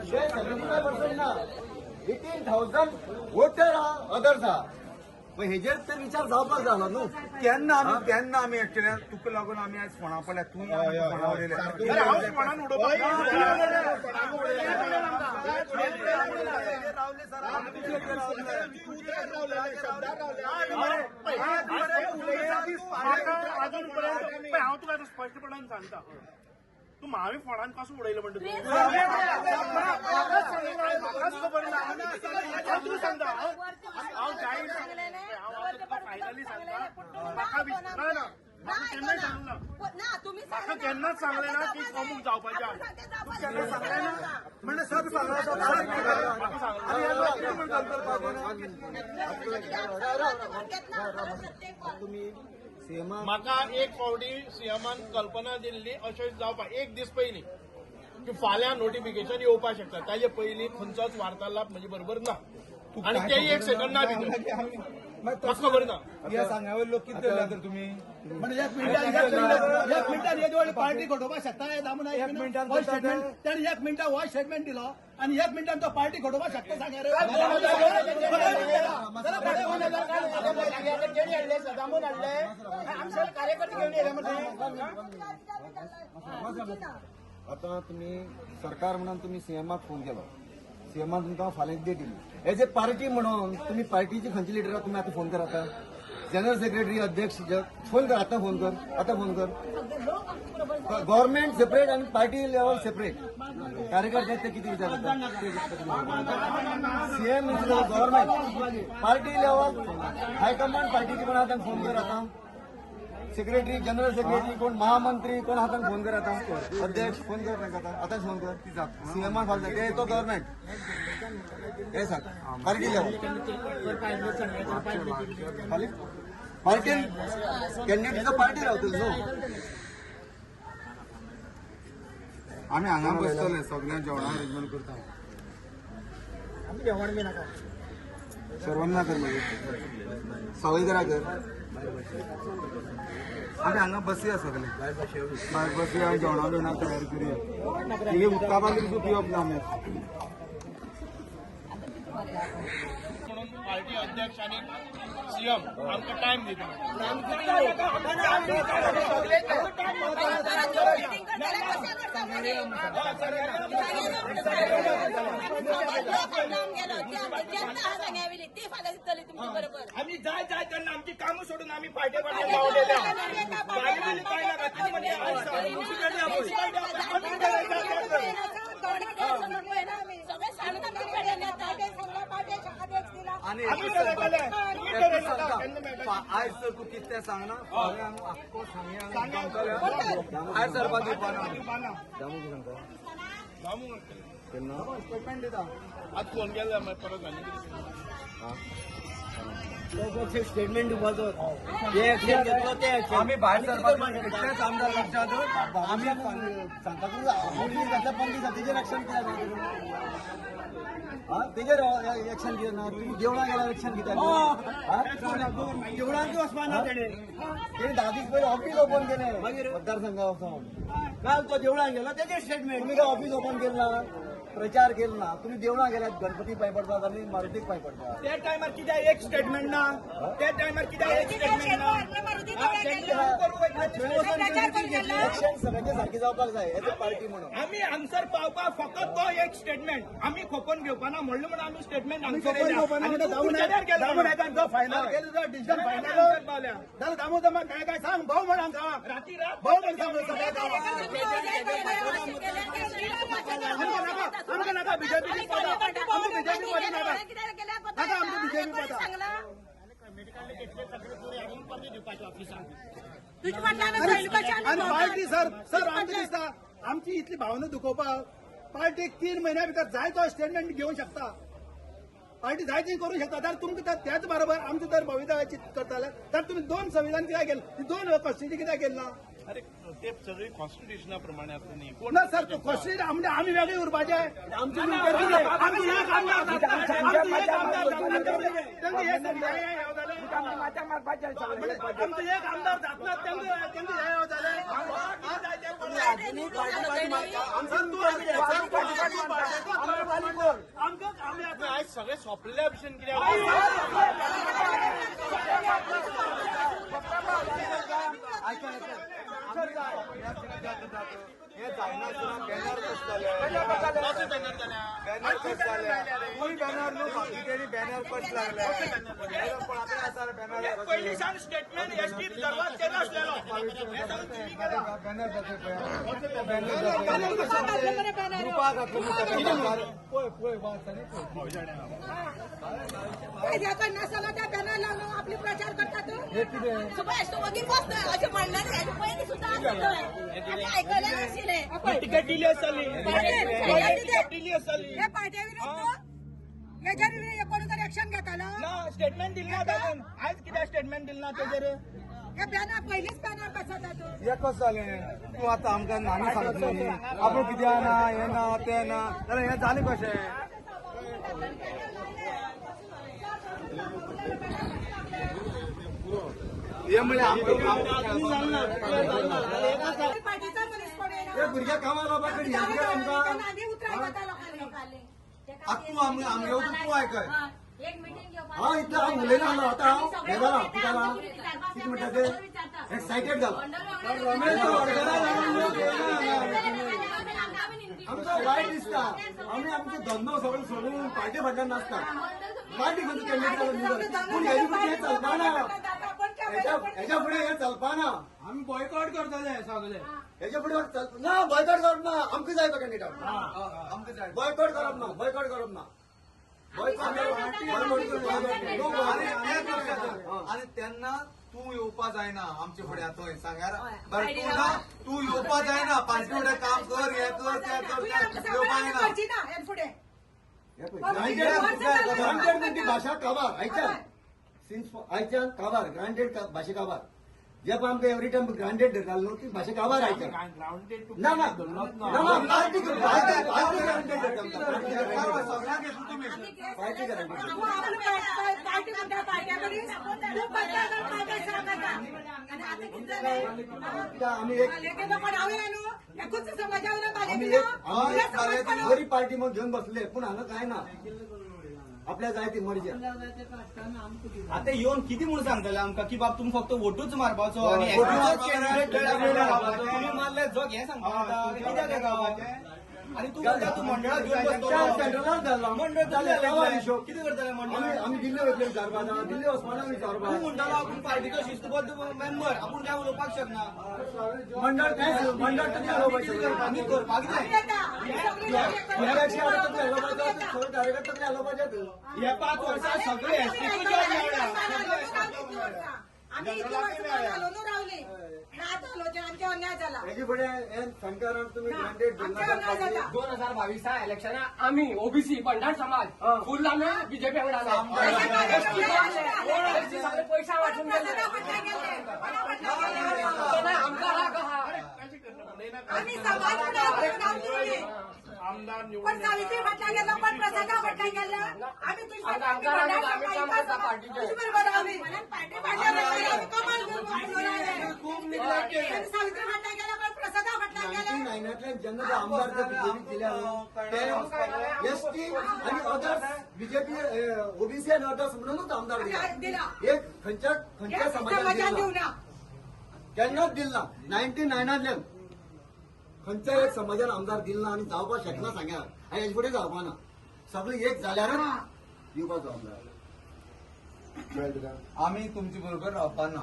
ते 75% ना, 18,000 वोटर अदर्स आहा. हेजेर तर विचार जावपाक जालो न्हू. केन्ना आमी एक्चुअली तुका लागून आमी आयज फोंडा पडल्या, तूं फोंडा उडयले. अजून पर्यंत हांव तुका स्पश्टपणान सांगता, तूं हांवें फोंडान कसो उडयलो म्हणटा म्हाकाच खबर ना. हांव तुका सांगता, हांव जाहीर हांव फायनली सांगता, म्हाका ना म्हाका केन्नाच सांगूं ना, म्हाका केन्नाच सांगलें ना की अमूक जावपाचें. तूं केन्ना सांगलें ना म्हणजे सर सांगलें. म्हाका एक फावटी सीएमान कल्पना दिल्ली अशें जावपाक एक दीस पयलीं की फाल्यां नोटिफिकेशन येवपाक शकता, ताजे पयलीं खंयचोच वार्तालाप म्हजे बरोबर ना आनी तेय एक सेकंड ना भितर म्हाका खबर ना. सांगा लोक कितें तर तुमी म्हणजे एक मिनटान येदी व्हडली पार्टी घडोवपाक शकता. एक मिनटान ताणें एक मिनटान हो स्टेटमेंट दिलो आनी एक मिनटान तो पार्टी घडोवपाक शकता. सांगा रे, आतां तुमी सरकार म्हणून तुमी सीएमाक फोन केलो, सीएमान तुमकां फाल्यां डेट दिली. एज ए पार्टी म्हणून तुमी पार्टीची खंयची लिडराक तुमी आतां फोन करात? जनरल सेक्रेटरी, अध्यक्ष फोन कर, आतां फोन कर, आतां फोन कर. गव्हर्नमेंट सेपरेट आनी पार्टी लेवल सेपरेट. कार्यकर्ते ते कितें विचार करतात? CM government party level high command पार्टीचे कोण आतां फोन कर, आतां सेक्रेटरी, जनरल सेक्रेटरी कोण, महामंत्री कोण हातान फोन कर, आतां अध्यक्ष फोन कर तांकां आतां फोन कर. सीएमान फाल्यां ते तो गव्हर्नमेंट हे सांग पार्टी लेवल फाल्यां पार्टीन कॅन्डिडेट पार्टी रावतली न्हू. आमी हांगा बसतले सगळ्या जेवणा अरेंजमेंट करता. जेवण बी नाका, सर्वांना ना कर, मागीर सावयकरा कर. आमी हांगा बसया सगळे, भायर बसया, जेवणा बिवणा तयार करूया. हे उदका बागीर पिवप ना आमी. म्हणून पार्टी अध्यक्ष आनी सीएम आमकां टायम दिता. आमी जाय जाय तेन्ना आमची कामां सोडून आमी पार्टे फाटल्यान पावलेले. आयज तर तूं कितें सांगना, आख्खो सांगया भायर सरपाक दिवपाना. स्टेटमेंट दिता. आतां फोन केला परत आनी स्टेटमेंट दिवपाचो आमी भायर सरपाक कितलेच आमदार लक्षात आमी सांताक्रूज घातल्या 25 तेजेर एक्शन कित्याक ना? तेजेर एक्शन कित्याक ना? तुमी देवळां गेल्यार एक्शन कित्याक? देवळांक वचपा ना तेणें. तेणी 10 दीस पयलीं ऑफीस ओपन केलें मतदारसंघा वचोन. काल तो देवळांक गेलो तेजेर स्टेटमेंट. तुमी काय ऑफीस ओपन केलें ना, प्रचार केलो ना. तुमी देवळां गेल्यात, गणपती पांय पडतात आनी मारुतीक पांय पडतात. त्या टायमार कित्याक एक स्टेटमेंट ना? त्या टायमार कित्याक एक स्टेटमेंट ना? एक्शन सगळ्यांचे सारकें जावपाक जाय एज अ पार्टी म्हणून. आमी हांगसर पावपाक फकत तो एक स्टेटमेंट आमी खोपून घेवपाना म्हणलें म्हणून आमी स्टेटमेंट हांगसर फायनल डिसिजन फायनल पावल्या. जाल्यार दामू दमा काय काय सांग भाऊ म्हण हांगा राती रात भाऊ म्हण सांग सगळ्या गांवाक. आमकां नाका बीजेपी पदां, आमकां बीजेपी पदां नाका, नाका आमकां बीजेपी पदां. आनी पार्टी सर सर आमकां दिसता आमची इतली भावना दुखोवपाक पार्टीक 3 म्हयन्या भितर जाय तो स्टेटमेंट घेवंक शकता, पार्टी जाय ती करूंक शकता. जाल्यार तुमकां त्याच बरोबर आमचें जर भवितव्याची करताले तर तुमी 2 संविधान कित्याक केलें, 2 कॉन्स्टिट्यूशन कित्याक केलें ना? अरे ते सगळी कॉन्स्टिट्युशना प्रमाणे आसता न्ही. ना सर, कॉन्स्टिट्यूशन आमी वेगळी उरपाचें. आमचे एक आमदार आमचे एक आमदार जातना तेंकां हें जालें. आजुनूय पार्टी आनी कोण आमकां आमी आतां आयज सगळें सोंपलेल्या भशेन कित्याक हे जायना बॅनर कशें जालें, बॅनर कशें जालें, खूंय बॅनर न्हू, बाकीच्यांनी बॅनर कशें लागले, बॅनर पयलीं सावन स्टेटमेंट एसटी दरवाज केलो आसलेलो. बॅनर जातले पळय, ग्रुपा घातलो पळय पळय वाच आनी पळय नासलो त्या बॅनर लावन आपली प्रचार करतात. हे कितें सुभाष तूं वगी बस अशें म्हणलें हेजे पयलीं सुद्दां आसा थंय आमी आयकलें नाशिल्लें. तिकेट दिली आसतली, तिकेट दिली आसतली. हे पार्टे विरुद्ध हेजेर कोण तरी एक्शन घेतालो ना स्टेटमेंट दिलें ना तातून. आयज कित्याक स्टेटमेंट दिलें ना तेजेर? हे बॅनर पयलींच बॅनर बसयता तूं. हे कसं जालें तूं आतां आमकां आमी सांगता न्ही आपूण कित्याक ना हें ना तें ना जाल्यार हें जालें कशें? हे म्हणल्यार आमकां पार्टीचा मनीस कोण येना. हे भुरग्या कामाक लावपाक कडेन हे कित्याक आमकां आमी उतरां घेता लोकांनी. आतां तूं आमगे तूं आयकय. एक मिटींग घेवपाक हा इतलें हांव उलयना आसलो आतां हांव हें जालां कितें जालां कितें म्हणटा तें एक्सायटेड जाला. आमकां वायट दिसता, आमी आमचो धंदो सगळो सोडून पार्टी फाटल्यान नासता. पार्टी खंयचो कॅन्डिडेट जालो पूण हेजे फुडें हें चलपाना, हेच्या फुडें हें चलपाना. आमी बॉयकॉट करतले सगळे. हेच्या फुडें ना बॉयकॉट करप ना, आमकां जाय तो कॅन्डिडेट. आमकां जाय. बॉयकॉट करप ना, बॉयकॉट करप ना. आनी तेन्ना तूं येवपा जायना आमचे फुडें थंय सांगार बरें तूं ना तूं येवपा जायना पार्टी फुडें काम कर हें कर तें कर येवपा जायना. ग्रांटेड म्हणजे भाशा काबार आयच्यान सिन्स आयच्यान काबार ग्रांटेड भाशे काबार. जे पण आमकां एवरी टायम ग्रांटेड धरतालो न्हू ती भाशा काबार आयच्यान. ना ना ना ना पार्टी पार्टी ग्रांटेड धरता. सगळ्यांक घेतलो तुमी पार्टी ग्रांटेड. पार्टी म्हणटा पार्ट्या मनीस तूं पार्ट्या सांगता. आनी आतां कितें जालें? आमी एक कोण हांव येना न्हू एकूच समाजा वयलो आमी एक बरी पार्टी मग घेवन बसले पूण हांगा कांय ना, आपल्या जाय ती मर्जी. आतां येवन कितें म्हूण सांगतले आमकां की बाब तुमी फक्त वोटूच मारपाचो आनी तुमी मारले जग हें सांगपाक कित्याक येता? आनी तूं म्हणटा तूं मंडळाक घेवन बसतलो. सेंट्रलाच जाल्लो मंडळ जालें कितें करतलें मंडळ? आमी दिल्ली वयतले विचारपाक, दिल्ली वचपाना विचारपाक. तूं म्हणटालो आपूण पार्टीचो शिस्तबद्ध मेंबर, आपूण काय उलोवपाक शकना. मंडळ काय मंडळ तकली हलोवपाचें आमी करपाक जाय. कार्यकर्ते तकली हलोवपाचें. हे 5 वर्सां सगळे एसटीकूच जॉब मेळ्ळा. आमी इतली वर्सां घालून रावली ना आतां आमचे अन्याय जाला. हेजे फुडें हे सरकारान तुमी ग्रांटेड 2022 इलेक्शना आमी ओबीसी बंडार समाज फुल आमी बीजेपी वांगडा सगळे पैसा वाटून गेले. आमकां राग आहा. आमी समाज आमदार पण सावित्री फाटल्यान गेलो, पण प्रसादा फाटल्यान गेलो. आमी तुजे बरोबर आमी सावित्री फाटल्यान गेलो, पण प्रसादा फाटल्यान गेलो. 1999 जेन्ना ते आमदार ते बीजेपी दिल्या न्हू ते एसटी आनी अदर्स बीजेपी ओबीसी आनी अदर्स म्हणूनच आमदार दिला. एक खंयच्या खंयच्या समाजान दिवना, केन्नाच दिल ना. 1999 खंयच्या एक समाजान आमदार दिल ना आनी जावपाक शकना सांग्यार. आनी हेजे फुडें जावपा ना. सगळें एक जाल्यारच दिवपाचो आमदार. आमी तुमचे बरोबर रावपा ना.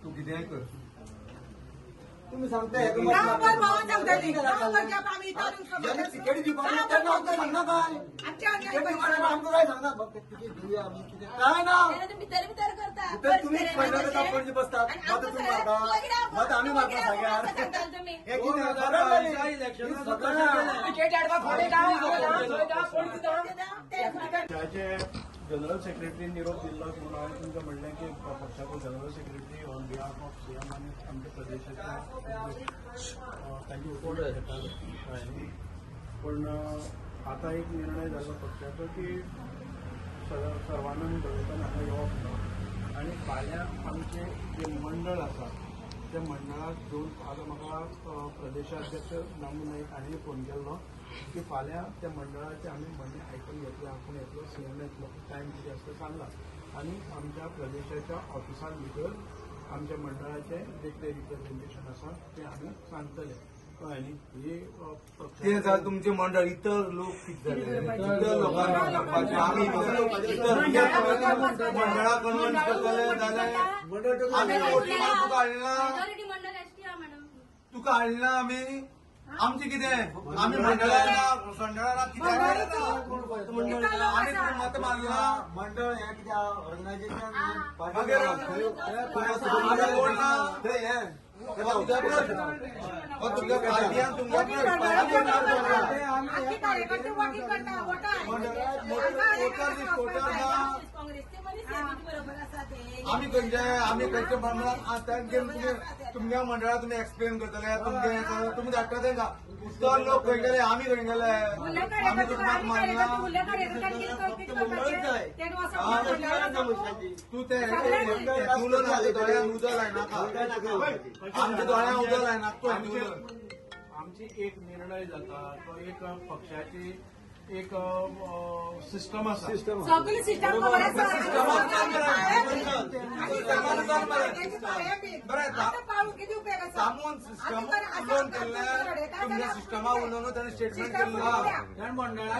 तूं कितेंय कर. तुमी सांगता तिकेट दिवपाक तेन्ना आमकां सांगना काय तिकेट दिवपाक आमकां काय सांगना तिकेट दिवया आमी कितें काय ना. भितर भितर करता तुमी पयलीं पणजे बसतात, मत तुमी मारता, मत आमी मारता सांग्यार. हे कितें जनरल सेक्रेटरी निरोप दिल्लो म्हणून हांवें तुमकां म्हणलें की पक्षाचो general secretary on behalf of CM आनी आमच्या प्रदेशाचे तांची उलोवणी घेताले. पूण आतां एक निर्णय जालो पक्षाचो की सर्वानंद ढवळीकर हांगा येवप ना आनी फाल्यां आमचें जें मंडळ आसा त्या मंडळाक घेवन आतां म्हाका प्रदेशाध्यक्ष दामू नायक हांणी फोन केल्लो की फाल्यां त्या मंडळाचें आमी म्हणणें आयकून घेतलें, आपूण येतलो, सीएम येतलो, टायम कितें आसता सांगला आनी आमच्या प्रदेशाच्या ऑफिसान भितर आमच्या मंडळाचें जे कितें रिप्रेझेंटेशन आसा तें आमी सांगतले. कळ्ळें न्ही? ही ते जालें तुमचें मंडळ, इतर लोक कितें जाले, इतर लोकांनी करपाचें, आमी इतर मंडळा कन्विन्स करतले जाल्यार आमी वोटी मारून तुका हाडना, तुका हाडना आमी, आमचें कितें, आमी मंडळान मंडळान कितें आमी तुका मत मारला. मंडळ हें कितें ऑर्गनायझेशन मागीर कोण ना तुमच्या पार्टीयान तुमच्या आमी खंयचे, आमी खंयचे मंडळान तुमच्या मंडळात तुमी एक्सप्लेन करतले, तुमचे तुमी धाडटा तेंका उत्तर लोक खंय गेले, आमी खंय गेले, आमी तुमकां मानना. तूं ते उलोवन दोळ्यान उदक लायनाका, आमच्या दोळ्यान उदक लायनाका. तूं आमची एक निर्णय जाता तो एक पक्षाची एक सिस्टम आसा, सगळी सिस्टम खबर आसा. सामून सिस्टम उलोवन केल्लें, तुमच्या सिस्टमा उलोवन ताणें स्टेटमेंट केल्लो, मंडळा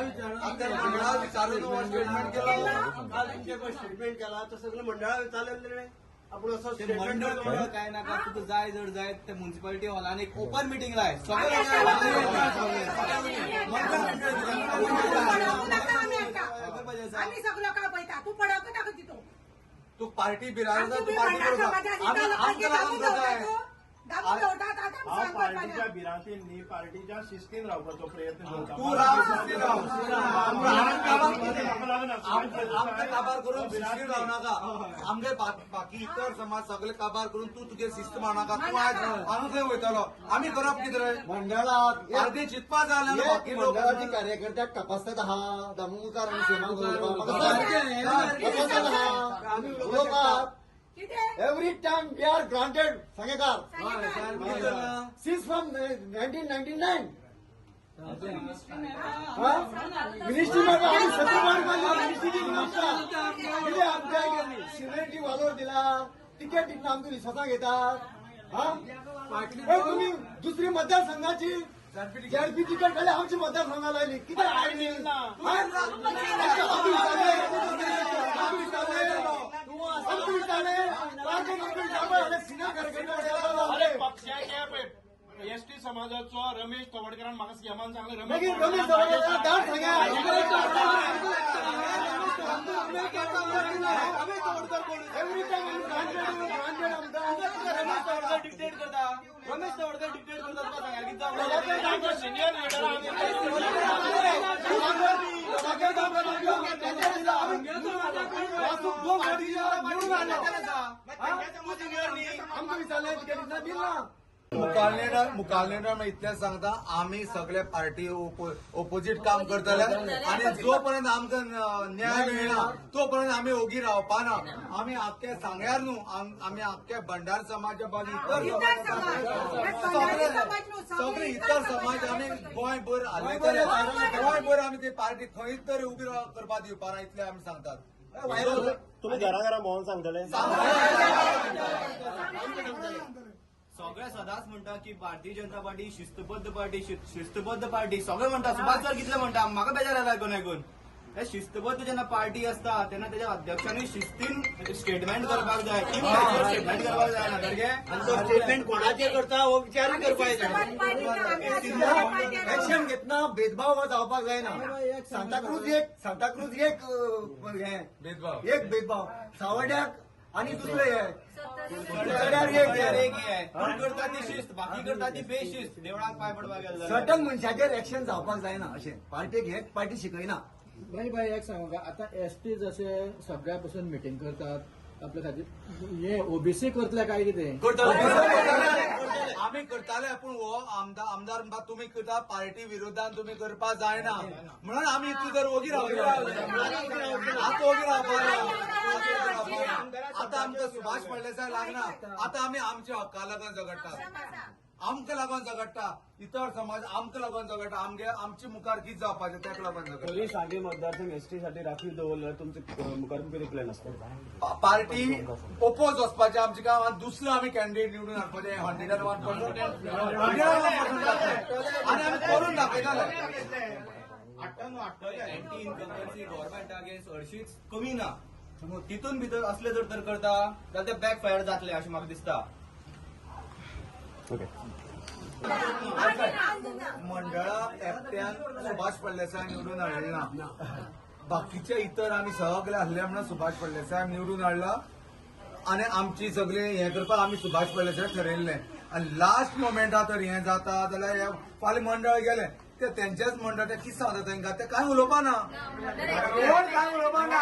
विचारून स्टेटमेंट केलो, स्टेटमेंट केला तो सगळं मंडळा विचारलें. आपूण असो मंडळ काय नाका, तुका जाय जर जाय ते म्युनिसिपालिटी हॉलान एक ओपन मिटींग लाय, सगळे आमी सगळो काय पळयता, तूं पडोवंक नाका तितून, तूं पार्टी बिराड हांव पार्टीच्या भिरांतीन न्ही, पार्टीच्या शिस्तीन रावपाचो प्रयत्न करता. तूं राव शिस्तीन राव, आमकां काबार करून शिस्तीन राव नाका, आमगे बाकी इतर समाज सगळे काबार करून तूं तुगे शिस्त मारनाका. तूं आयज हांगा खंय वयतलो, आमी करप कितें रे मंडळात अर्दी चिंतपा जालें. मंडळाची कार्यकर्त्याक तपासतात आहा, दामोदर आनी सीमा उलोवपाक. Every time we are granted, Sangekar. Since from 1999. Ministry आम्ही 17 मिनिस्ट्री दिले, आमच्या सिनियरिटी वालोर दिला, तिकेट दितना आमकां विश्वासां घेतात. तुमी दुसरी मतदारसंघाची जेडपी तिकेट काडली, आमची मतदारसंघा लायली, कितें आयली? पक्षाचे एसटी समाजाचो रमेश तवडकरान म्हाका सीएमान सांगलें, रमेश तवडकर डिक्टेट करता, रमेश तवडकर डिक्टेट करता तुका सांगा सिनियर लिडर. आमकां विचारलें तिकेट दिना. मुखाल्ले इतलें सांगता, आमी सगळे पार्टी ओपोजीट काम करतले आनी जो पर्यंत आमकां न्याय मेळना तो पर्यंत आमी ओगी रावपाना. आमी आख्खे सांग्यार न्हू, आमी आख्खे भंडार समाजा बाजू इतर सगळे इतर समाज आमी गोंयभर हालयतले, गोंयभर आमी ती पार्टी खंयच तरी उबी करपाक दिवपाना, इतलें आमी सांगतात. तुमी घरा घरा भोंवन सांगतले. सगळे सदांच म्हणटा की भारतीय जनता पार्टी शिस्तबद्ध पार्टी, शिस्तबद्ध पार्टी सगळे म्हणटा. सुभाष सर कितले म्हणटा, म्हाका बेजार आयला आयकून आयकून. हे शिस्तबद्ध जेन्ना पार्टी आसता तेन्ना तेच्या अध्यक्षांनी शिस्तीन स्टेटमेंट करपाक जाय, स्टेटमेंट करपाक जाय ना सारकें. आनी तो स्टेटमेंट कोणाचेर करता हो विचारूय करपाक जाय. एक्शन घेतना भेदभाव जावपाक जायना. सांताक्रूज एक, सांताक्रूज एक हें भेदभाव, एक भेदभाव सावड्याक आनी दुसरे हे एक करता ती शिस्त, बाकी करता ती बेशिस्त. देवळाक पांय पडपाक गेले सर्टन मनशाचेर एक्शन जावपाक जायना. अशें पार्टीक हे पार्टी शिकयना. भाई भाई एक सांगू का, आतां एसटी जशे सगळ्या पासून मिटींग करतात आपल्या खातीर, हे ओबीसी करतले काय कितें आमी करताले, पूण हो आमदार म्हणटा तुमी करता पार्टी विरोधान तुमी करपाक जायना म्हणून आमी इतू जर ओगी रावले, आतां ओगी रावपाक. आतां आमकां सुभाष फळदेसाय लागना, आतां आमी आमच्या हक्का लागून झगडटात. आमकां लागून झगडटा, इतर समाज आमकां लागून झगडटा. आमगे आमचे मुखार कितें जावपाचें तेका लागून झगडटा. तरी सांगे मतदारसंघ एसटी साठी राखीव दवरल्यार तुमचे मुखार कितें प्लॅन आसता? पार्टी ओपोज वचपाचें आमचें काम आनी दुसरो आमी कॅन्डिडेट निवडून हाडपाचें 101% आनी आमी करून दाखयतले. एन्टी इन्कम्बन्सी गव्हर्मेंटा अगेन्स्ट हरशीच कमी ना, तितून भितर असले जर तर करता जाल्यार ते बॅक फायर जातले अशें म्हाका दिसता. मंडळाक एकट्यान सुभाष फळदेसाय निवडून हाडला, बाकीचे इतर आमी सगळे आसले म्हणून सुभाष फळदेसाय निवडून हाडला आनी आमची सगळे हें करपाक आमी सुभाष फळदेसाय ठरयल्लें. आनी लास्ट मोमेंटा तर हें जाता जाल्यार फाल्यां मंडळ गेलें ते तेंचेच मंडळ ते कितें सांगता तांकां ते कांय उलोवपा ना, कोण कांय उलोवपा ना.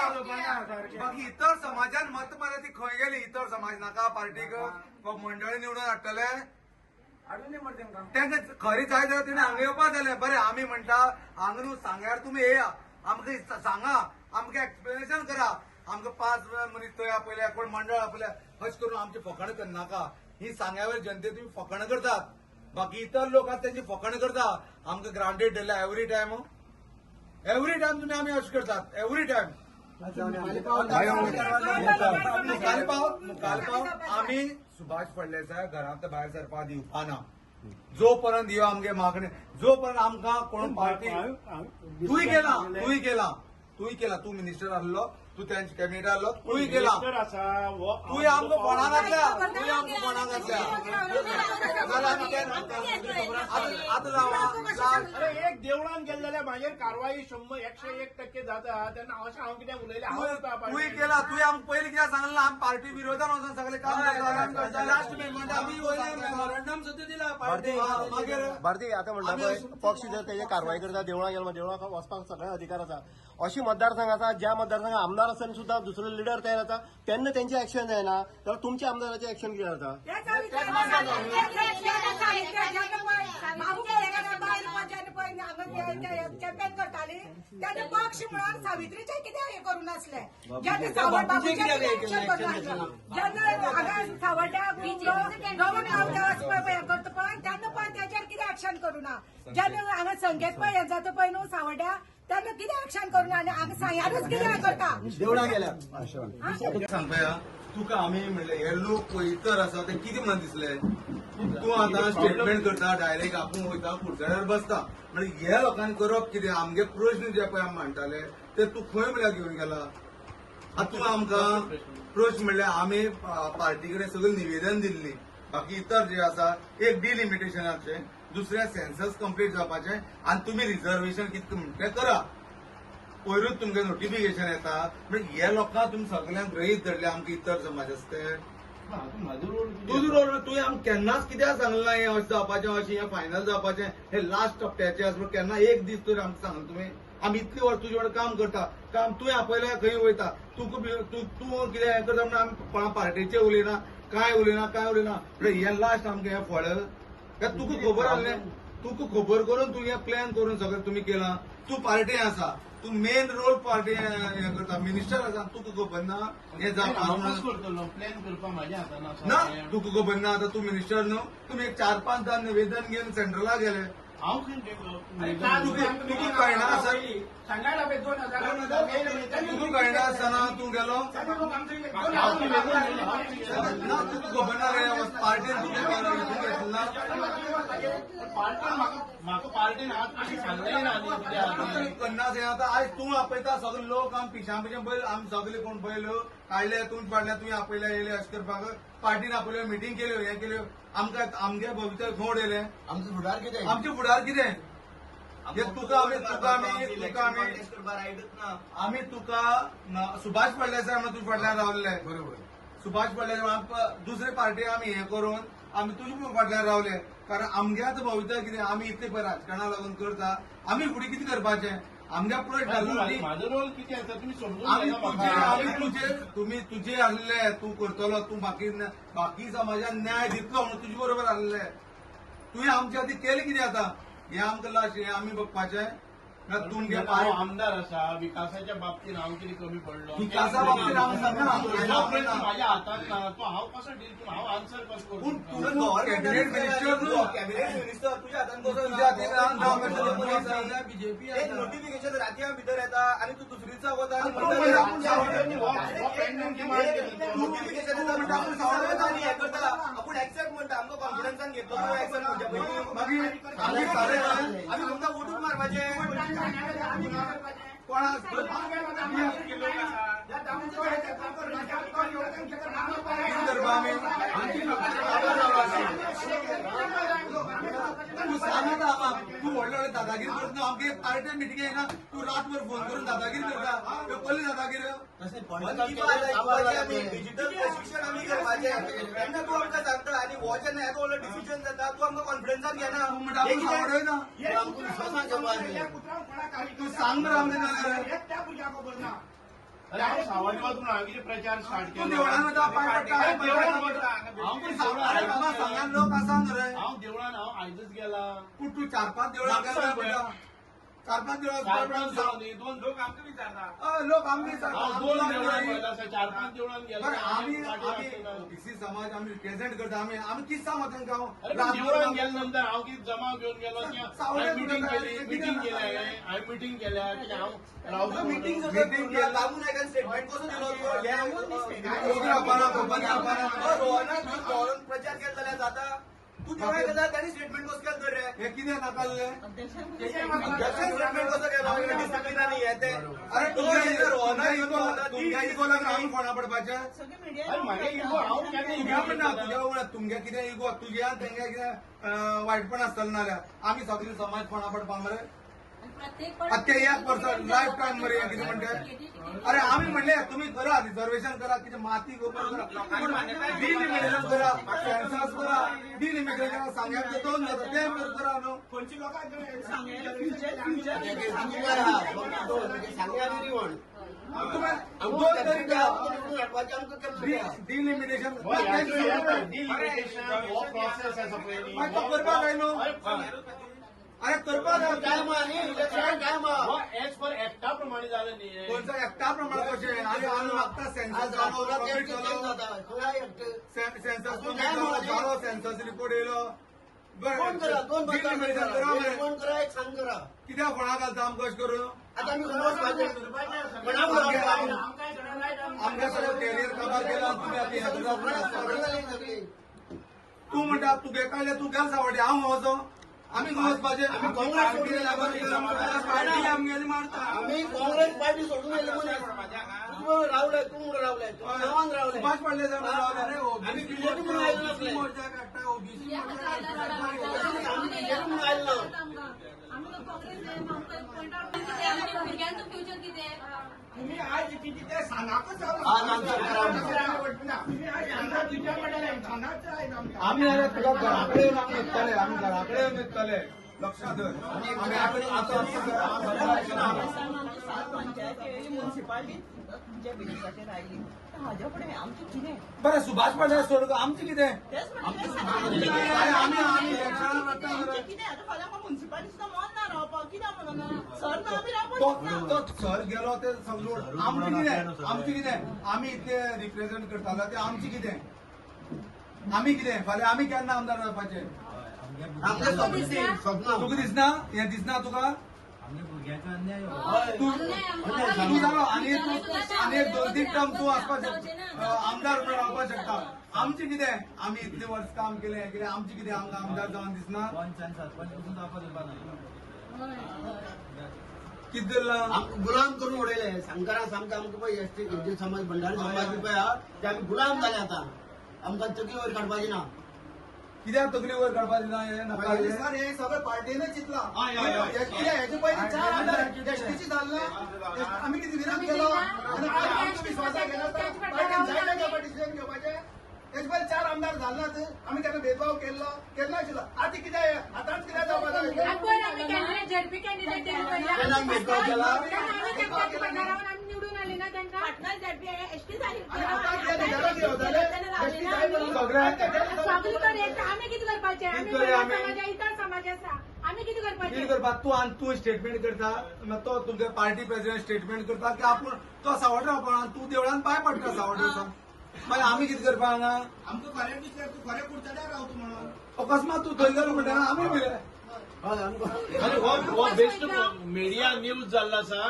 बाकी इतर समाजान मत मारल्या ती खंय गेली? इतर समाज नाका पार्टीक मंडळ निवडून हाडटले तांकां खरी जाय जाल्यार तेणी हांगा येवपा जालें. बरें आमी म्हणटा हांगा न्हू सांग्यार तुमी येया, आमकां सांगा, आमकां एक्सप्लेनेशन करा. आमकां 5 मनीस थंय आपयल्या, कोण मंडळ आपयल्या, अशें करून आमचें फकाणां करनाका. ही सांग्यावर जनते तुमी फकाणां करतात, बाकी इतर लोक आसा तेंची फकाणां करता. आमकां ग्रांटेड धरल्या एवरी टायम, एवरी टायम तुमी आमी अशें करतात एवरी टायम. मुखाल पाव आमी सुभाष फळदेसाय घरांत भायर सरपाक दिवपा ना जो पर्यंत ह्यो आमगे मागणे, जो पर्यंत आमकां कोण पार्टी तूंय केला, तूंय केला, तूंय केला, तूं मिनिस्टर आसलो, तूं तेंच्या कॅबिनेट आसलो, तूंय केला, तूंय आमकां फोणां घातल्या, तूंय आमकां फोणां घातल्या. आतां अरे एक देवळान गेले जाल्यार म्हाजेर कारवाई 100-101% जाता तेन्ना अशें हांव कितें उलयलें? तूंय केला, तुवें आमकां पयलीं कित्याक सांगलें? आमी पार्टी विरोधान वचून सगळें काम करता. लास्ट म्हणटा आमी मेमोरंडम सुद्दां दिला पार्टी. भारती आतां म्हणटा पळय पक्ष जर तेजे कारवाई करता देवळां गेलो, देवळां वचपाक सगळ्यांक अधिकार आसा. अशी मतदारसंघ आसा ज्या मतदारसंघात आमदार आसतना सुद्दां दुसरो लिडर तयार जाता तेन्ना तेंचें एक्शन जायना जाल्यार तुमच्या आमदाराचें एक्शन कितें जाता? कॅम्पेन करताली तेन्ना पक्ष म्हणून सावित्रीचें कितें हें करूं नासलें, जेन्ना सावड बाबूचें एक्शन करूं नासलें, जेन्ना हांगा सावड्ड्या गव्हर्नर करता पळय तेन्ना पळय तेजेर कितें एक्शन करूं ना, जेन्ना हांगा संकेत पळय हें जाता पळय न्हू सावड्ड्या तेन्ना कितें एक्शन करूं ना आनी हांगा सांग्यारूच कितें करता देवळां गेल्या. सांगपया तुका आमी म्हणलें हे लोक पळय इतर आसा ते कितें म्हणून दिसले? तूं आतां स्टेटमेंट करता डायरेक्ट आपूण वयता खुर्चेर बसता, म्हणजे हे लोकांनी करप कितें? आमगे प्रश्न जे पळय आमी म्हणटाले ते तूं खंय म्हणल्यार घेवन गेला? आतां तूं आमकां प्रश्न म्हणल्यार आमी पार्टी कडेन सगळें निवेदन दिल्ली, बाकी इतर जे आसा एक डिलिमिटेशनाचें, दुसरें सेन्सस कंप्लीट जावपाचें आनी तुमी रिजर्वेशन कितें म्हणटा तें करा. पयरूच तुमकां नोटिफिकेशन येता म्हणजे हे लोकांक तुमी सगळ्यांक गृहीत धरले आमकां इतर समाज आसा ते. तुजो रोल तुवें आमकां केन्नाच कित्याक सांगलें ना हें अशें जावपाचें, अशें हें फायनल जावपाचें, हें लास्ट टप्प्याचें आसा केन्ना एक दीस तरी आमकां सांगलें तुवें? आमी इतली वर्स तुजे वांगडा काम करता, काम तुवें आपयल्यार खंय वयता, तूं कितें हें करता म्हणून आमी कोणा पार्टीचें उलयना, कांय उलयना, कांय उलयना. म्हणजे हें लास्ट आमकां हें फळ तुका खबर आसलें, तुका खबर करून तूं हें प्लॅन करून सगळें तुमी केलां. तूं पार्टी आसा, तूं मेन रोल पार्टी हें करता, मिनिस्टर आसा, तुका खबर ना हें जावपाक प्लॅन करपाक म्हाज्या हातान आसा ना, तुका खबर ना. आतां तूं मिनिस्टर न्हू, तुमी एक 4-5 जाण निवेदन घेवन सेंट्रला गेले. हांव तुका कळना आसतना, तुका कळना आसतना तूं गेलो ना, तुका खबर ना रे पार्टीन तुका घेतला. म्हाका पार्टीन आज सांगलें ना करना. आतां आयज तूं आपयता सगळे लोक आमी पिशां पिशां बैल, आमी सगळे कोण बैल काडले तुमचे फाटल्यान, तुवें आपयले येयले अशें करपाक पार्टीन आपयल्यो, मिटींग केल्यो, हें केल्यो. आमकां आमगे भवितव्य खंय उडयलें? आमचें फुडार कितें? आमचें फुडार कितें? तुका आमी तुका आमी तुका आमी आमी तुका सुभाष फळदेसाय म्हणून तुज्या फाटल्यान रावले, बरोबर? सुभाष फळदेसाय दुसरे पार्टी आमी हें करून आमी तुज्या फाटल्यान रावले, कारण आमगे आतां भवितव्य कितें? आमी इतले पळय राजकारणा लागून करता, आमी फुडें कितें करपाचें? आमगे प्रश्न म्हाजो रोल कितें आसा तुमी समजून आमी तुजे आमी तुजे तुमी तुजे आसले, तूं करतलो, तूं बाकी बाकी समाजान न्याय दितलो म्हणून तुजे बरोबर आसले. तुवें आमच्या खातीर केलें कितें आतां? हें आमकां लास्ट हें आमी बघपाचें. तुमगे आमदार आसा विकासाच्या बाबतीत हांव कितें कमी पडलो विकासा बाबतीत हांव सांगना माझ्या हातान ना तो हांव कसो डील करूं हांव आन्सर कसो करूं तूं कॅबिनेट मिनिस्टर न्हू कॅबिनेट मिनिस्टर तुज्या हातान कसो तुज्या हातीन बीजेपी एक नोटिफिकेशन राती भितर येता आनी तूं दुसरी दिसा वता नोटिफिकेशन येता म्हणटा आपूण सावड वता आनी हें करता आपूण एक्सेप्ट म्हणटा आमकां कॉन्फिडन्सान घेतलो तूं एक्सेप्ट म्हणटा पयलीं मागीर आमी तुमकां वोटूच मारपाचें तूं सांगता तूं व्हडले व्हडले दादागिरी करता आमगे पार्टी मिटिंग येना तूं रातभर फोन करून दादागिरी करता कसली दादागिरी डिजिटल प्रशिक्षण आमी करपाचें तेन्ना तूं आमकां सांगता आनी हो जेन्ना येदो व्हडलो डिसिजन जाता तूं आमकां कॉन्फिडन्सान घेना तूं सांग मरे आमकां अरे हांव सावड वचून हांवें कितें प्रचार स्टार्ट केलो देवळान वता पांय पडटा अरे बाबा सांगान लोक आसा न्हू रे हांव देवळान हांव आयजच गेला पूण तूं 4-5 देवळां गेला 4-5 देवळां दोन लोक आमकां विचारता लोक आमकां विचारता दोन देवळां 4-5 देवळां गेला आमी आमी ओबीसी समाज आमी रिप्रेझेंट करता आमी आमी कितें सांगू तांकां देवळान गेल्या नंतर हांव कितें जमाव घेवन गेलो मिटींग केली मिटींग केल्या हांवें मिटींग केल्या कितें हांव रावलो मिटींग दामू नायकान स्टेटमेंट कसो दिलो रोहनान प्रचार केलो जाल्यार जाता तूं देवळाक गेला ताणी स्टेटमेंट कसो केलो तर रे हे कितें नाकाले अध्यक्षान स्टेटमेंट कसो केलो डिसिप्लिन आनी हें तें अरे तुमगे इगो लागला आमी फोंडा पडपाचें म्हागे इगो हांव तुज्या म्हणना तुज्या तुमगे कितें इगो तुज्या तेंगे कितें वायटपण आसतलें नाल्यार आमी सगळी समाज फोंडा पडपा मरे आतां एक पर्सन लायफ टायम मरे कितें म्हणटा अरे आमी म्हणले तुमी करा रिजर्वेशन करा कितें माती गोबर करा डिलिमिटेशन करा सेन्सस करा डिलिमिटेशन करा सांग्याक दोन जाता तें करा न्हू खंयची लोकांक दोन तरी डिलिमिटेशन डिलिमिटेशन हो प्रोसेस आसा पयलीं मागीर तो करपाक जाय न्हू अरे करपाक एज पर एक्टा प्रमाणे जालें न्ही खंयचो एक्टा प्रमाणे कशें आनी आमी मागता सेन्सस सेन्सस जालो सेन्सस रिपोर्ट येयलो बरें कित्याक फोंडा घालता आमकां अशें करून आमगे सगळें कॅरियर काबार केला तुमी आतां हें तूं म्हणटा तुगे काडलें तूं गेल सावडे हांव वचो आमी वचपाचें आमी काँग्रेस पार्टी सोडून गेले मनीस तूं रावले तूं म्हणून रावले नांवान रावले सुभाष पडले आमी बीजेपी म्हणून आयले नासले आमी बीजेपी म्हणून आयले ना भुरग्यांचो फ्युचर कितें तुम्ही आज किती ते सांगाकच आमी जाल्यार तुका घराकडेन येवन आमी न्हिदतले आमी घराकडेन येवन न्हिदतले लक्षात धर आमी आतां पंचायत मुन्सिपालिटी तुमच्या बिलिसाचेर आयली हाज्या फुडें आमचें कितें बरें सुभाष पडले सोड आमचें कितें आमी कितें आतां फाल्यां आमकां मुन्सिपालिटी सुद्दां मन ना रावपाक कित्याक म्हणून सर ना आमी रावपाक तो सर गेलो ते समजून आमचें कितें आमचें कितें आमी इतले रिप्रेझेंट करताले ते आमचें कितें आमी कितें फाल्यां आमी केन्ना आमदार जावपाचें तुका दिसना हें दिसना तुका तूं जालो आनी आनी एक 2-3 टर्म तूं आसपाक शकता आमदार म्हणून रावपाक शकता आमचें कितें आमी इतले वर्स काम केलें कितें आमचें कितें आमकां आमदार जावन दिसना कितें दिलां गुलाम करून उडयले सांगकारां सामकें आमकां पळय एसटी जे समाज भंडारी समाज बी पळय आहा ते आमी गुलाम जाले आतां आमकां तकली वयर काडपाची ना कित्याक तकली वयर काडपाची ना हें सर हे सगळें पार्टीनच चिंतलां हेचे पयलीं 4 आमदार एसटीची जाल्ले आमी कितें विरोध केलो आनी आमच्या विश्वासाक घेना पार्टीन जायना घेवपा डिसिजन घेवपाचें तेजे पयलीं 4 आमदार जाले नात आमी केन्ना भेदभाव केल्लो केन्ना आशिल्लो आतां कितें आतांच कितें जावपाक जाय निवडून आले ना तांकां पाटणा झेडपी एसटी जाली आतां आमी कितें करपाचें? आमी इतर समाज आसा, आमी कितें करपाचें? कितें करपाक? तूं आनी तूं स्टेटमेंट करता, तो तुमचे पार्टी प्रेसिडेंट स्टेटमेंट करता की आपूण तो सावड्डे रावपा, तूं देवळान पांय पडटा सावड्डे. मागीर आमी कितें करपा हांगा? आमकां खरें दिसलें तूं खरें कुर्तड्यार रावता म्हणून. अकस्मात तूं थंय गेलो म्हणटा आमी भिले. हो बेस्ट मिडिया न्यूज जाल्लो आसा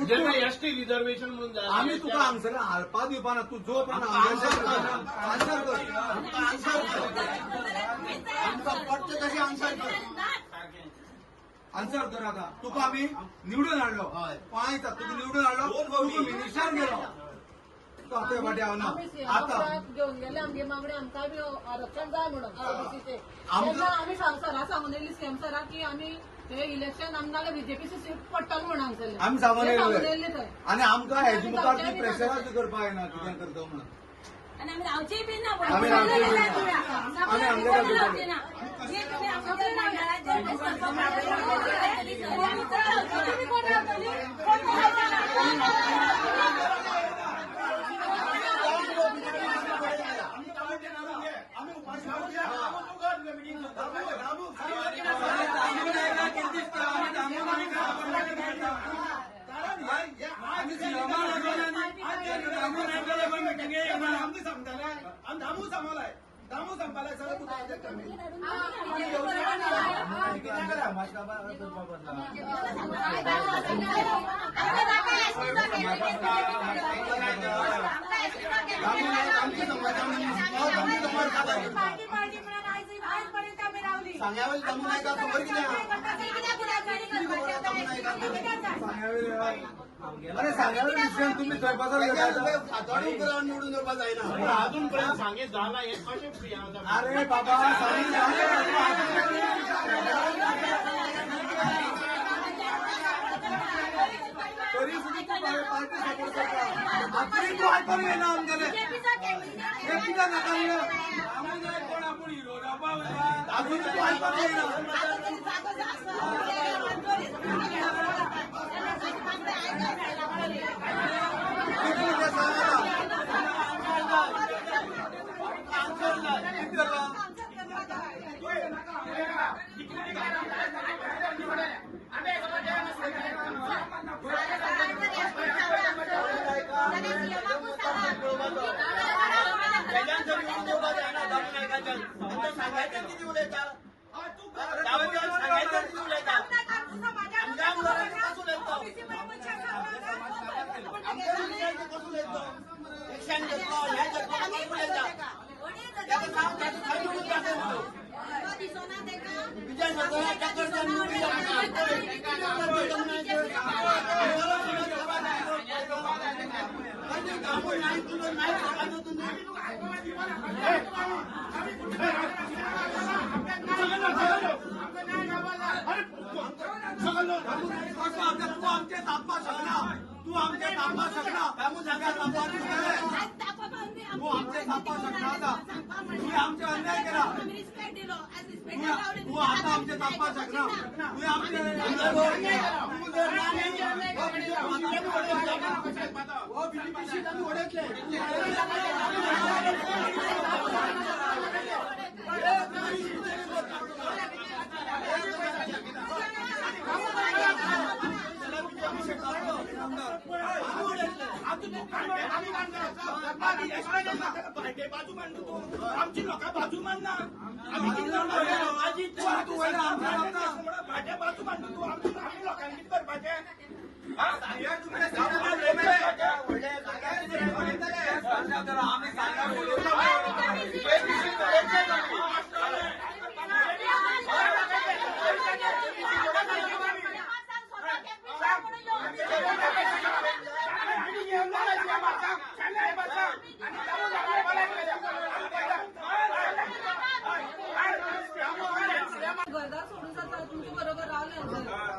जेन्ना एसटी रिजर्वेशन म्हणून जालें. आमी तुका हांगसर हालपा दिवपा ना. तूं जो पण आन्सर कर, आन्सर कर, आन्सर कर, आमकां पडटा तशें आन्सर कर, आन्सर कर. आतां तुका आमी निवडून हाडलो, पांय तुका निवडून हाडलो, तुका मिनिस्टर गेलो, तूं आतां फाटी हांव ना. आतां घेवन गेले आमगे मागणी, आमकां बी आरक्षण जाय म्हणून ओबीसीचे. तेन्ना आमी सरा सांगून येयली सीएम सराक की आमी हे इलेक्शन आमकां बीजेपीची सीट पडटलो म्हणून हांगसरले आमी सांगून येयले. आनी आमकां हेजे मुखार ती प्रेशराक करपाक येना कितें करता म्हणून. आनी आमी रावचेय बी ना, आमी रावचे ना. अरे सांग्यावेले डिसिजन तुम्ही थंय निवडून येवपा जायना. अजून पर्यंत सांगे जाला हें कशें? अरे बाबा तरी सुद्दां तूं पार्टी सपोर्ट करता, आतां तूं आयकून घेयना आमगेलें. हें कित्याक नाका कोण आपूण हिरो जावपा वयता, आजून तूं आयकून घेयना. तूं आमचे तापपा शकना, तूं आमचे तापपा शकना, तूं आमचे तापपा शकना. आतां तुवें आमचे अन्याय केला, तूं आतां आमचे तापपा शकना. तुवें आमचे बाजू मांडू तूं आमची लोकां बाजू मांडना, आमी भाटे बाजू मांडू तूं आमची, आमी लोकांनी कितें करपाचें? घरदार सोडून जाता तुमचे बरोबर रावले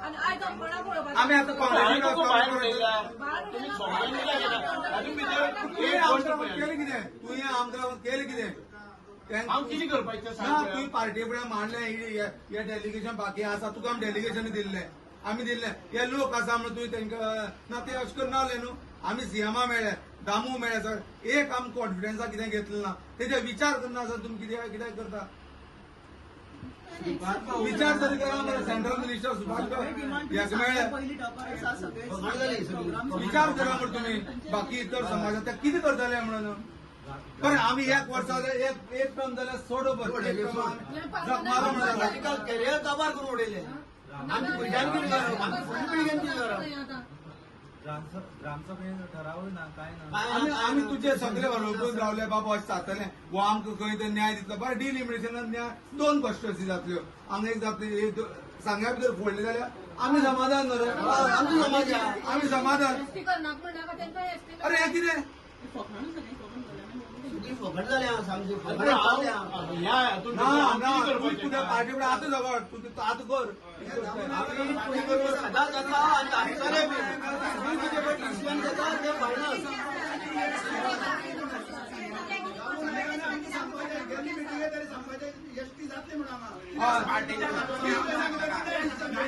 आनी आयज आमकां पळोवपाक आमी आतां केलें कितें? तुवें आमकां केलें कितें? हांव कितें करपाचें? ना, तुवें पार्टी फुडें मांडलें हे डेलिगेशन बाकी आसा, तुका आमी डेलिगेशन दिल्लें, आमी दिल्लें हे लोक आसा म्हणून तुवें तांकां ना ते अशें करून नासलें न्हू. आमी सीएमा मेळ्ळे, दामू मेळ्ळे सर एक आम कॉन्फिडन्सा कितें घेतलें ना तेजे विचार करना सर तुमी कितें कितें करता विचार तरी करा मरे. सेंट्रल मिनिस्टर सुभाष हेका मेळ्ळे विचार करा मरे तुमी बाकी इतर समाजात कितें करतले म्हणून. बरें आमी एक वर्सा एक एक टर्म जाल्यार सोड करियर काबार करून उडयले आमच्या भुरग्यांक कितें करप, आमच्या फुडल्या पिळग्यांक कितें करप. ग्रामसभेन ठराव ना काय ना. आमी तुजे सगळे बरोबर रावले बाबा अशें जातलें वो आमकां खंय तर न्याय दितलो. बरें डिलिमिटेशनान न्याय दोन कॉन्स्टिट्युएन्सी जातल्यो हांगा एक जातली सांग्या भितर फोडले जाल्यार आमी समाधान न्हू रे, आमचो समाज आमी समाधान. अरे हें कितें फकट जालें सामकें. ना ना तुज्या पार्टी फुडें आतां झगड तूं आतां कर. सदांच आसा आनी आसतलें बी तुजें पळय डिसिजन घेता तें फायनल.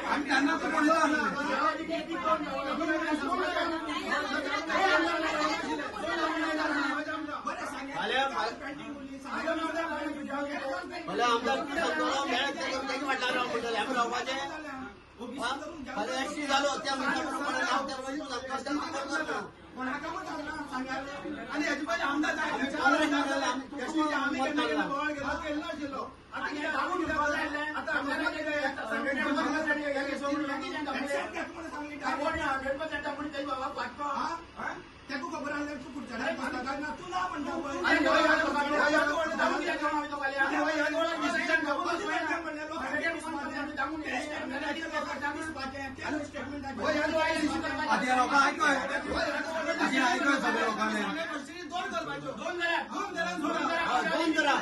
आमी त्यांना तूं म्हणलो फाल्यां आमदार कितें सांगतलो मेळत तेजे फाटल्यान राव म्हणटले आमी रावपाचें. फाल्यां एसटी जालो त्या मनशा बरोबर हांव त्या आनी हेजे पयलीं आमदार आमी केन्ना बोवाळ केलो नाशिल्लो. आतां कितें तेका खबर आसल्यार तूं कुडचड्यार बसता काय ना तूं ना म्हणटा पळय. आतां लोकांक आयकय आतां आयकय सगळ्या लोकांनी. दोन करा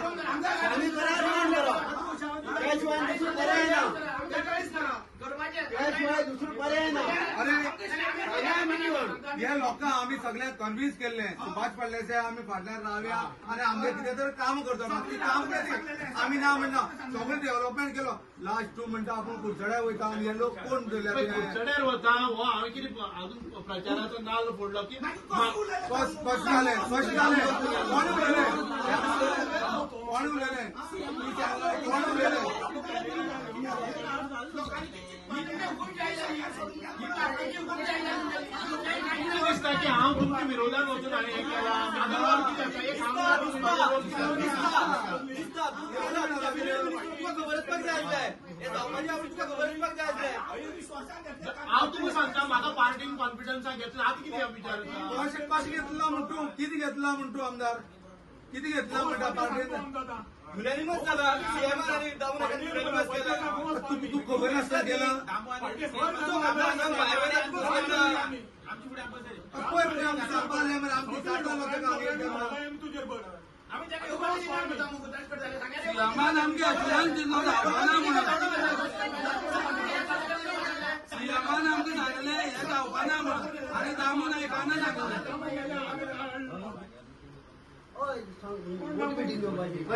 आमी करा दोन करा त्याशिवाय दुसरो पर्याय ना, त्याशिवाय दुसरो पर्याय ना. अरे हे लोकांक आमी सगळ्यांक कन्विन्स केल्ले सुभाष फळदेसाय आमी फाटल्यान रावया आनी आमगे कितें तर काम करता. ती काम केलें आमी ना म्हणना सगळें डेव्हलपमेंट केलो. लास्ट तूं म्हणटा आपूण कुडचड्यार वयता आनी हे लोक कोण कुडचड्यार वता हो हांवें कितें अजून प्रचाराचो नाल्ल फोडलो की कशें जालें कशें जालें कोण उलयलें कोण उलयलें कोण उलयलें. कितें दिसता की हांव तुमच्या विरोधान वचून हांवें हें केलां. कितें आसा एक आमदार हांव तुमकां सांगता म्हाका पार्टीन कॉन्फिडन्सान घेतला. आतां कितें विचार कशें कशें घेतला म्हण तूं कितें घेतला म्हण तूं आमदार कितें घेतला म्हणटा पार्टीन युनॅनिमस जाला सीएमान आनी दामून युनॅनिमस केला. तूं खबर नासतना गेला पळय म्हणजे आमकां सांगपाक जाय मरे आमची जाता सीएमान आमगे अशुरन्स दिल्लो जावपाना म्हणून सीएमान आमकां सांगलें हें जावपाना म्हणून आनी दामू नायकान सांगलें.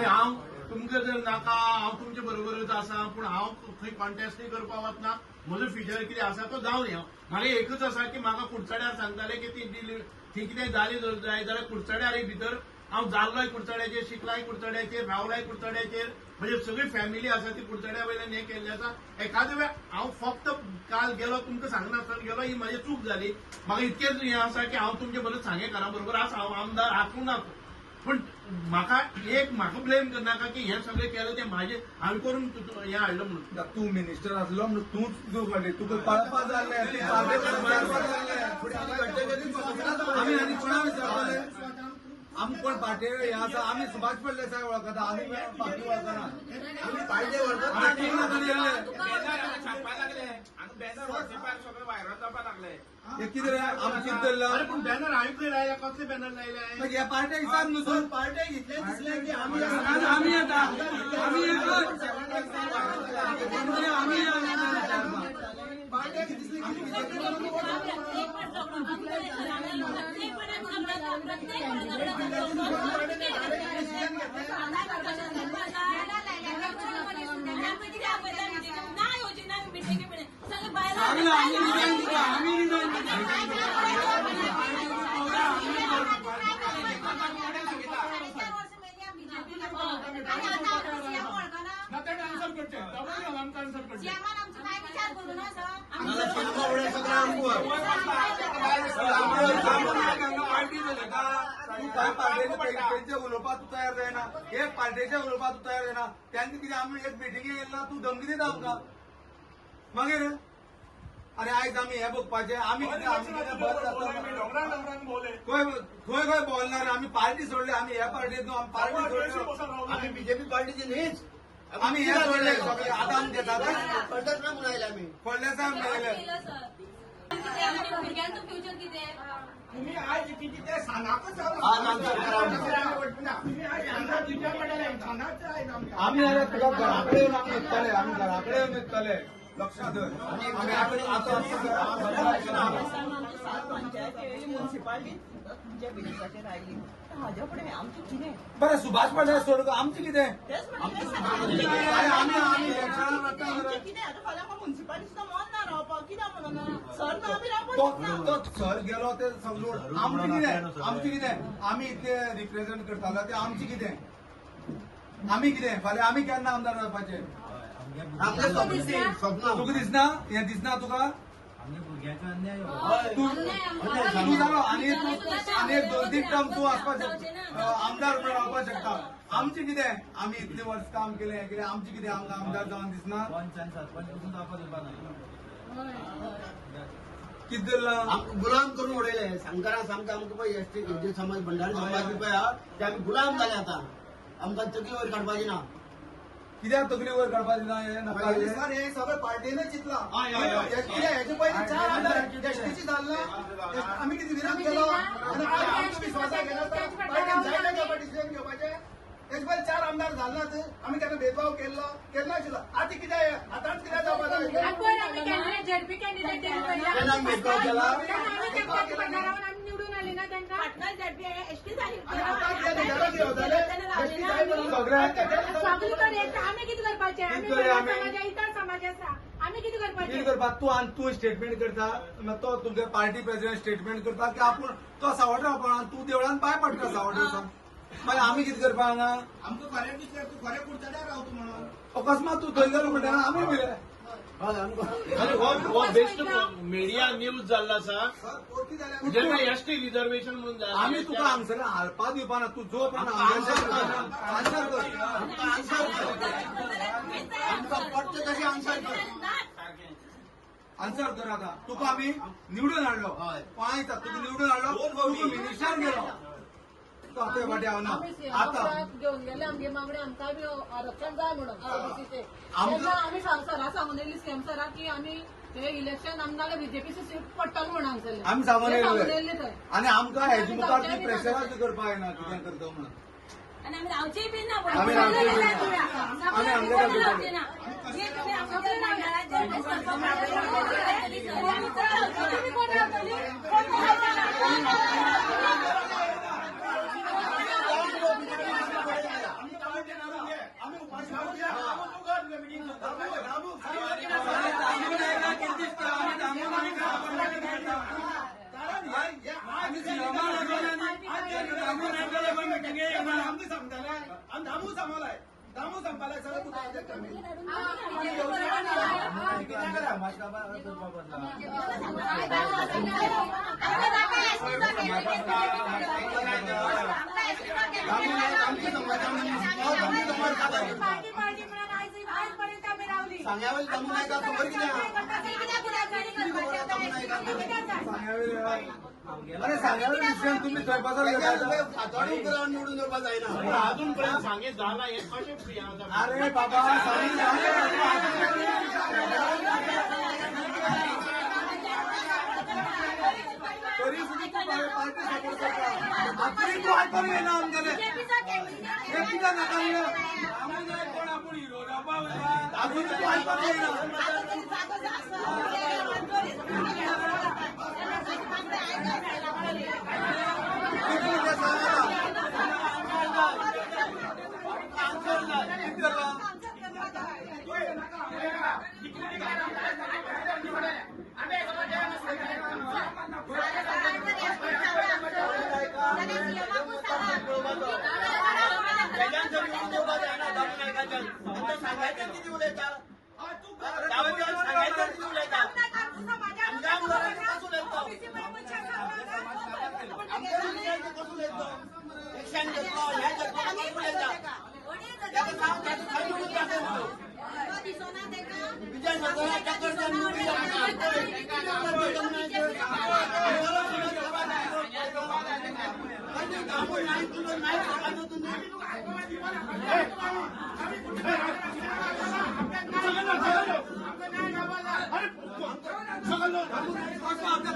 हांव तुमकां जर नाका हांव तुमचे बरोबरच आसा पूण हांव खंय कॉन्टेस्टूय करपाक वतना म्हजो फ्युचर कितें आसा तो जावन या. म्हाका एकूच आसा की म्हाका कुडचड्यार सांगताले की ती थंय कितें जाली जर जाय जाल्यार कुडचड्यार एक भितर हांव जाल्लोय कुडचड्याचेर शिकलाय कुडचड्याचेर रावलाय कुडचड्याचेर म्हणजे सगळी फॅमिली आसा ती कुडचड्या वयल्यान हें केल्लें आसा. एखाद्या वेळ हांव फक्त काल गेलो तुमकां सांगनासतना गेलो ही म्हजी चूक जाली. म्हाका इतकेंच हें आसा की हांव तुमचे बरोबर सांगेकारा बरोबर आसा हांव आमदार आसूं ना पूण म्हाका एक म्हाका ब्लेम करनाका की हें सगळें केलें तें म्हाजें हांवें करून हें हाडलें म्हणून. तूं मिनिस्टर आसलो म्हणून तूंच तुका तुका कळपा जाल्लें आमी आनी कोणा विचारतले आमी कोण पार्टी हे आसा आमी सुभाष फळदेसाय वळखता आमी बाकी वळखना आमी पार्टी वळखता. कितें रे आमी कितें धरला. अरे पूण बॅनर हांवें खंय लायला कसले बॅनर लायले ह्या पार्ट्याक हिसाब न्हू सर पार्ट्याक इतलें दिसलें की आमी आमी येता आमी येता आमी पार्ट्याक दिसलें की आमी रिजायन दिता आमी रिजायन दिता. सीएमान आमचो काय विचार करू ना सर. तूं कांय पार्टेचे उलोवपाक तूं तयार जायना, एक पार्टेच्या उलोवपाक तूं तयार जायना. तेन्ना कितें आमी एक मिटिंगे गेले ना, तूं धमकी दिता आमकां मागीर. आनी आयज आमी हें बघपाचें, आमी कितें बरें जाता खंय खंय खंय भोंवणार. आमी पार्टी सोडली, आमी ह्या पार्टींत आमी पार्टी सोडली, आमी बीजेपी पार्टीचे न्हीच, आमी हे सोडले सगळे. आतां आमी घेतात फडणवीस म्हणून आयले, आमी फडणवीस मेळले. भुरग्यांचो फ्युचर कितें? तुम्ही आज किती ते सांगाकच आमी जाल्यार तुका घराकडे येवन आमी न्हिदतले, आमी घराकडे येवन न्हिदतले, लक्षात धर. आमी आतां पंचायत मुन्सिपालिटी तुमच्या बिलिसाचेर आयली, हाज्या फुडें आमचें कितें? बरें सुभाष फडणवीस सोड, आमचें कितें? आमी आमी कितें आतां फाल्यां मुन्सिपालिटी सुद्दां मन ना रावपाक, कित्याक म्हणून सर ना आमी रावपाक. तो सर गेलो ते समजून आमचें कितें? आमचें कितें? आमी इतले रिप्रेझेंट करताले ते आमचें कितें? आमी कितें फाल्यां आमी केन्ना आमदार जावपाचें? तुका दिसना हें? दिसना तुका? तूं जालो आनी आनी एक 2-3 टर्म तूं आसपाक शकता, आमदार म्हणून रावपाक शकता. आमचें कितें? आमी इतले वर्स काम केलें हें केलें, आमचें कितें? आमकां आमदार जावन दिसना? कितें धरलां? गुलाम करून उडयले सांगकारां सामकें आमकां पळय एस टी जे समाज भंडारी समाज बी पळय आहा ते आमी गुलाम जाले. आतां आमकां तकली वयर काडपाची ना. कित्याक तकली वयर काडपाची ना? हें हे सगळें पार्टीनच चिंतलां. हेचे पयलीं 4 आमदार एसटीची जाल्ला, आमी कितें विरोध केलो आनी आज आमच्या विश्वासाक घेना पार्टीन जायना घेवपा डिसिजन घेवपाचें. तेजे पयलीं 4 आमदार जाल्लाच, आमी केन्ना भेदभाव केल्लो केन्ना आशिल्लो. आतां कितें आतांच कितें जावपाक जाय? कितें करपाक तूं आनी तूं स्टेटमेंट करता, तो तुमगे पार्टी प्रेसिडेंट स्टेटमेंट करता की आपूण तो सावड रावपा, तूं देवळान पांय पडटा सावड. मागीर आमी कितें करपा हांगा? आमकां खरें दिसलें तूं खरें कुर्तड्यार रावता म्हणून, अकस्मात तूं थंय गेलो म्हणटा आमी भिले. हो बेस्ट मिडिया न्यूज जाल्लो आसा जेन्ना एसटी रिजर्वेशन म्हणून आमी तुका हांगसर हालपा दिवपा ना. तूं जो पण आन्सर कर, आन्सर कर, आमकां पडटा तशें आन्सर कर, आन्सर कर. आतां तुका आमी निवडून हाडलो, पांय तुका निवडून हाडलो, तुका मिनिस्टर गेलो, तो आतां फाटी हांव ना. आतां घेवन गेले आमगे मागणी, आमकां बी आरक्षण जाय म्हणून ओबीसीचे. तेन्ना आमी सरा सांगून येयली सीएम सराक की आमी हे इलेक्शन आमकां बीजेपीची सीट पडटलो म्हणून हांगसरले आमी सांगून येयले. आनी आमकां हेजे मुखार ती प्रेशराक करपाक येना कितें करता म्हणून. आनी आमी रावचेय बी ना, आमी रावचे ना. अरे सांग्यावेले डिसिजन तुम्ही थंय निवडून येवपाक जायना. अजून पर्यंत सांगे जाला हें कशें? अरे बाबा तरी सुद्दां तूं पार्टी सपोर्ट करता, आतां तूं आयकून घेयना आमगेलें. हें कित्याक नाका कोण आपूण हिरो जावपाक वता, आजून तूं आयकून घेयना. सांगायचं किती उलयता.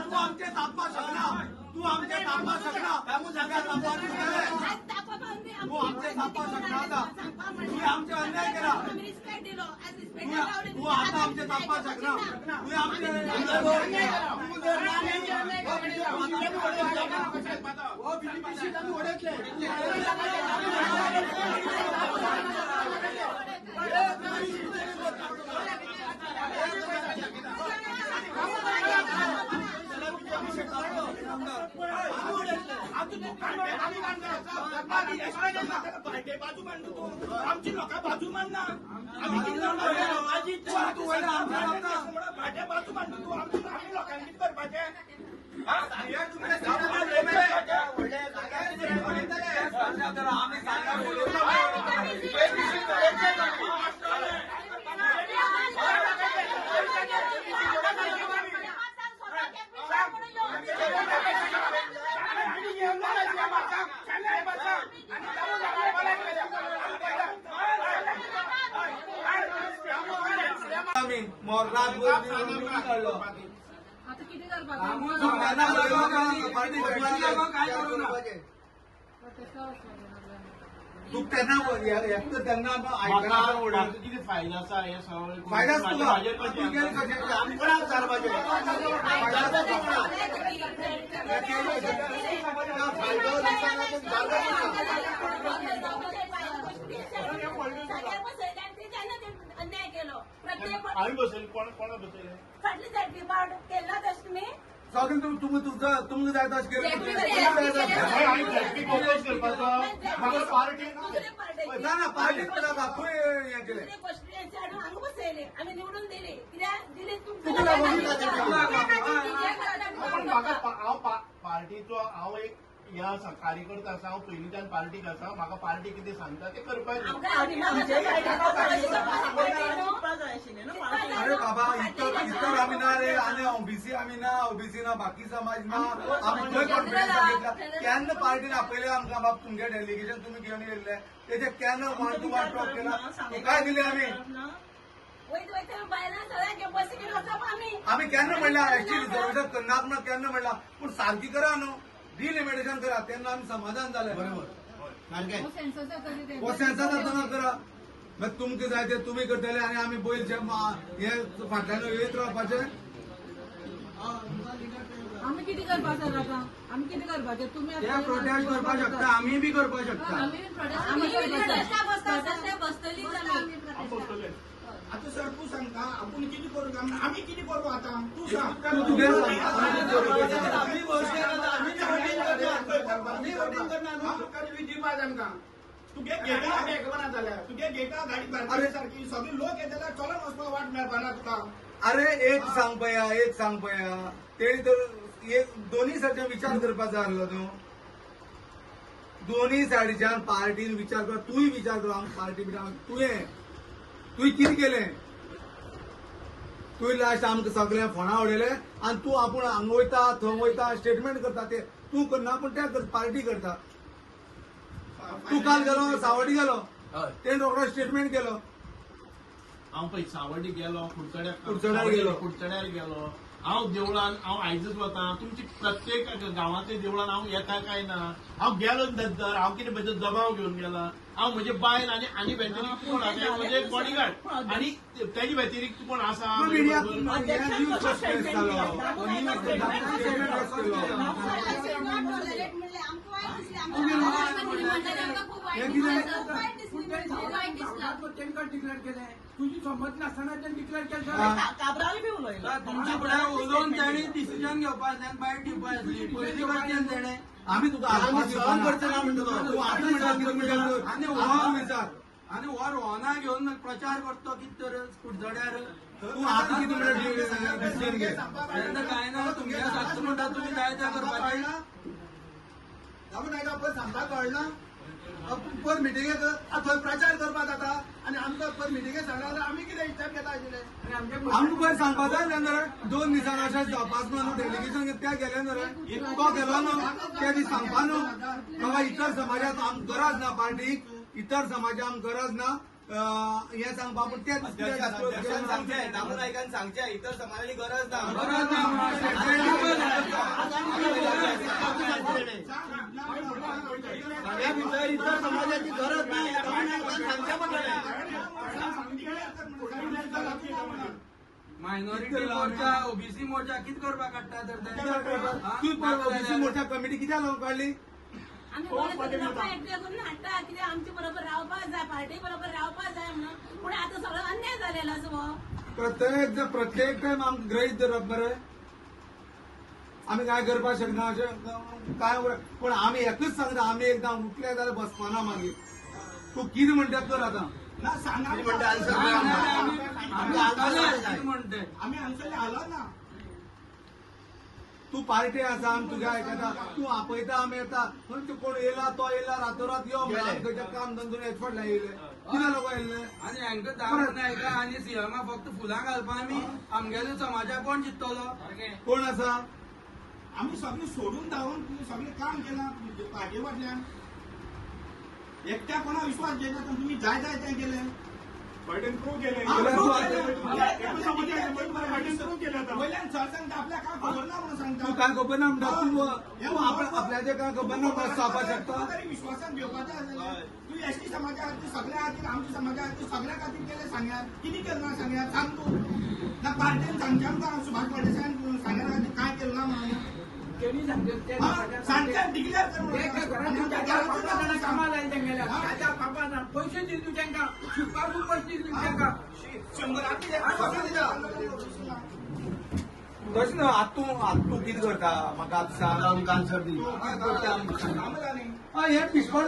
तू आमचे तापा शकना, तू आमचे तापा शकना, तू आमचे तापा शकना, तू आमचे अन्याय केला, तू आता आमचे तापा शकना, तू आमचे बाजू मांडू तू आमची लोकां बाजू मांडना, आमी भाटे बाजू मांडू तू आमची, आमी लोकांनी कितें करपाचें? तू त्यांना किती फायदा आसा हे सगळें? फायदा तुका अन्याय केलो. आम्ही बसयले, कोण कोणा बसयले? फाटली झेडपी पावट केला तशें तुमी सगळें तुमकां जाय तशें केलें. पार्टी ना ना पार्टी बापूय हें केलें, हांगा बसयले, आमी निवडून दिली, कित्याक दिली? तुका लागून. म्हाका हांव पार्टीचो हांव एक हे आसा कार्यकर्ता आसा, हांव पयलींच्यान पार्टीक आसा, म्हाका पार्टी कितें सांगता तें करपाक. अरे बाबा, इतर आमी ना रे, आनी ओबीसी आमी ना, ओबीसी ना, बाकी समाज ना, आमी खंय कॉन्फिडन्स घेतला? केन्ना पार्टीन आपयले आमकां, बाब तुमगे डेलिगेशन तुमी घेवन येयल्ले, तेजे केन्ना 1 to 1 talk केला? काय दिले आमी? आमी केन्ना म्हणल्या एसटी रिजर्वेशन करनाक म्हणून केन्ना म्हणला, पूण सारकी करा न्हू, डिलिमिटेशन करा, तेन्ना आमी समाधान जालें. बरोबर, हो सेन्सस जातना करा, मागीर तुमकां जाय ते तुमी करतले आनी आमी बैल हे फाटल्यान येयत रावपाचें. आमी कितें करपाचें आतां? आमी कितें करपाचें? तुमी प्रोटेस्ट करपाक शकता, आमी बी करपाक शकता. आतां सर तूं सांगता आपूण कितें करूं, आमी कितें करूं आतां? तूं सांग. आमकां तुगे गेटा खबर ना जाल्यार तुगे गेटा गाडी बारकी सारकी सगळे लोक येता जाल्यार चलोन वचपाक वाट मेळपाना तुका. अरे एक सांग पया, एक सांग पया, ते तर एक दोन्ही सायडच्यान विचार करपाक जाय आसलो न्हू, दोन्ही सायडीच्यान पार्टीन विचार कर, तूंय विचार कर, आम पार्टी तुवें तुवें कितें केलें? तुवें लास्ट आमकां सगळ्यांक फोंडा उडयले आनी तूं आपूण हांगा वयता थंय वयता स्टेटमेंट करता, ते तूं करना पूण ते पार्टी करता. तूं काल गेलो सावडी गेलो, तेणें रोखडो स्टेटमेंट केलो. हांव पळय सावडी गेलो, कुडचड्यार गेलो, कुडचड्यार गेलो, हांव देवळान हांव आयजच वता, तुमची प्रत्येक गांवांतल्या देवळान हांव येता काय ना? हांव गेलो दर हांव कितें म्हजो दबाव घेवन गेला? हांव म्हजे बायल आनी आनी व्यतिरिक्त कोण आसा म्हजे बॉडीगार्ड, आनी तेजे व्यतिरिक्त कोण आसा? डिक्लेअर केलें, तुजी संमत नासतना तेणें डिक्लेअर केलें. काब्राल बी उलयलो तुमच्या फुडें उलोवन तेणें डिसिजन घेवपा आसलें आनी बायट दिवपा आसली. पयलीं केलें तेणें, आमी तुका सहन करचे ना म्हणटा, तूं आतां म्हणटा आनी हो विचार आनी हो रोहना घेवन प्रचार करतो कितें तर कुडचड्यार. तूं आतां कितें म्हणटा डिसिजन घे, तेन्ना कांय ना, तुमगे सात म्हणटा तुमी जाय तें करपाचें. दामू नायका पळय सांगपाक कळना. पर मिटिंगेक थंय प्रचार करपाक जाता आनी आमकां पर मिटिंगेक सांगला जाल्यार आमी कितें स्टेप घेता आशिल्ले. आमकां पयर सांगपा जाय न्हय 2 दिसान अशें जावपाच ना न्हू, डेलिगेशन त्या गेले न्हू रे, तो गेलो न्हू त्या दीस सांगपा न्हू बाबा इतर समाजात आमकां गरज ना, पार्टीक इतर समाजाक आमकां गरज ना हें सांगपा. पूण ते सांगचें दामू नायकान सांगचें इतर समाजाची गरज ना, गरज ना. इतर समाजाची गरज ना सांगचें पडटलें. मायनॉरिटी मोर्चा ओबीसी मोर्चा कितें करपाक काडटा तर तूं ओबीसी मोर्चा कमिटी कित्याक लागून काडली? आमी लोकांक एकठांय करून हाडटा कित्याक आमचे बरोबर रावपाक जाय, पार्टी बरोबर रावपाक जाय म्हणून. पूण आतां सगळो अन्याय जालेलो आसा हो. प्रत्येक टायम आमकां गृहीत धरप मरे, आमी काय करपाक शकना अशें काय. पूण आमी एकूच सांगता, आमी एकदां उठले जाल्यार बसपाना. मागीर तूं कितें म्हणटा कर आतां. ना सांगा आमी आन्सर आलो ना. तूं पार्टी आसा, आमी तुज्या आयकता, तूं आपयता आमी येता. खंयचो कोण येयला तो येयला रातोरात यो म्हणून खंयच्या काम धंदो हेच फाटल्यान येयले कितें लोक येयल्ले. आनी हांकां दामू नायका आनी सीएमा फक्त फुलां घालपा आमी आमगेले समाजाक कोण चिंततलो? कोण आसा? आमी सगळीं सोडून धांवून सगळें काम केलां पार्टे फाटल्यान. एकट्या कोणा विश्वास घेयना, तुमी जाय जाय तें केलें. पार्टीन प्रूव्ह केलें, वयल्यान सर सांगता आपल्याक काय खबर ना म्हणून सांगता. तूं काय खबर ना म्हणटा, तूं आपल्याचें काय खबर ना म्हणटा जावपाक शकता. तरी विश्वासान घेवपाचें आसलें. तूं एसटी समाजा खातीर सगळ्या खातीर आमच्या समाजा खातीर सगळ्या खातीर केलें सांग्यार, कितें केलें ना सांग्यार सांग तूं. ना पार्टेन सांगचें आमकां सुभाष फळदेसायान सांग्यार खातीर काय केलें ना म्हणून सांगचें डिक्लेअर कर. पयशे दिले तांकां शिकपाक पयशे दिले तांकां तशें न्हू. आतां तूं कितें करता म्हाका आतां सांग. आमकां आन्सर दी. तूं कितें करता? हें पिशपण.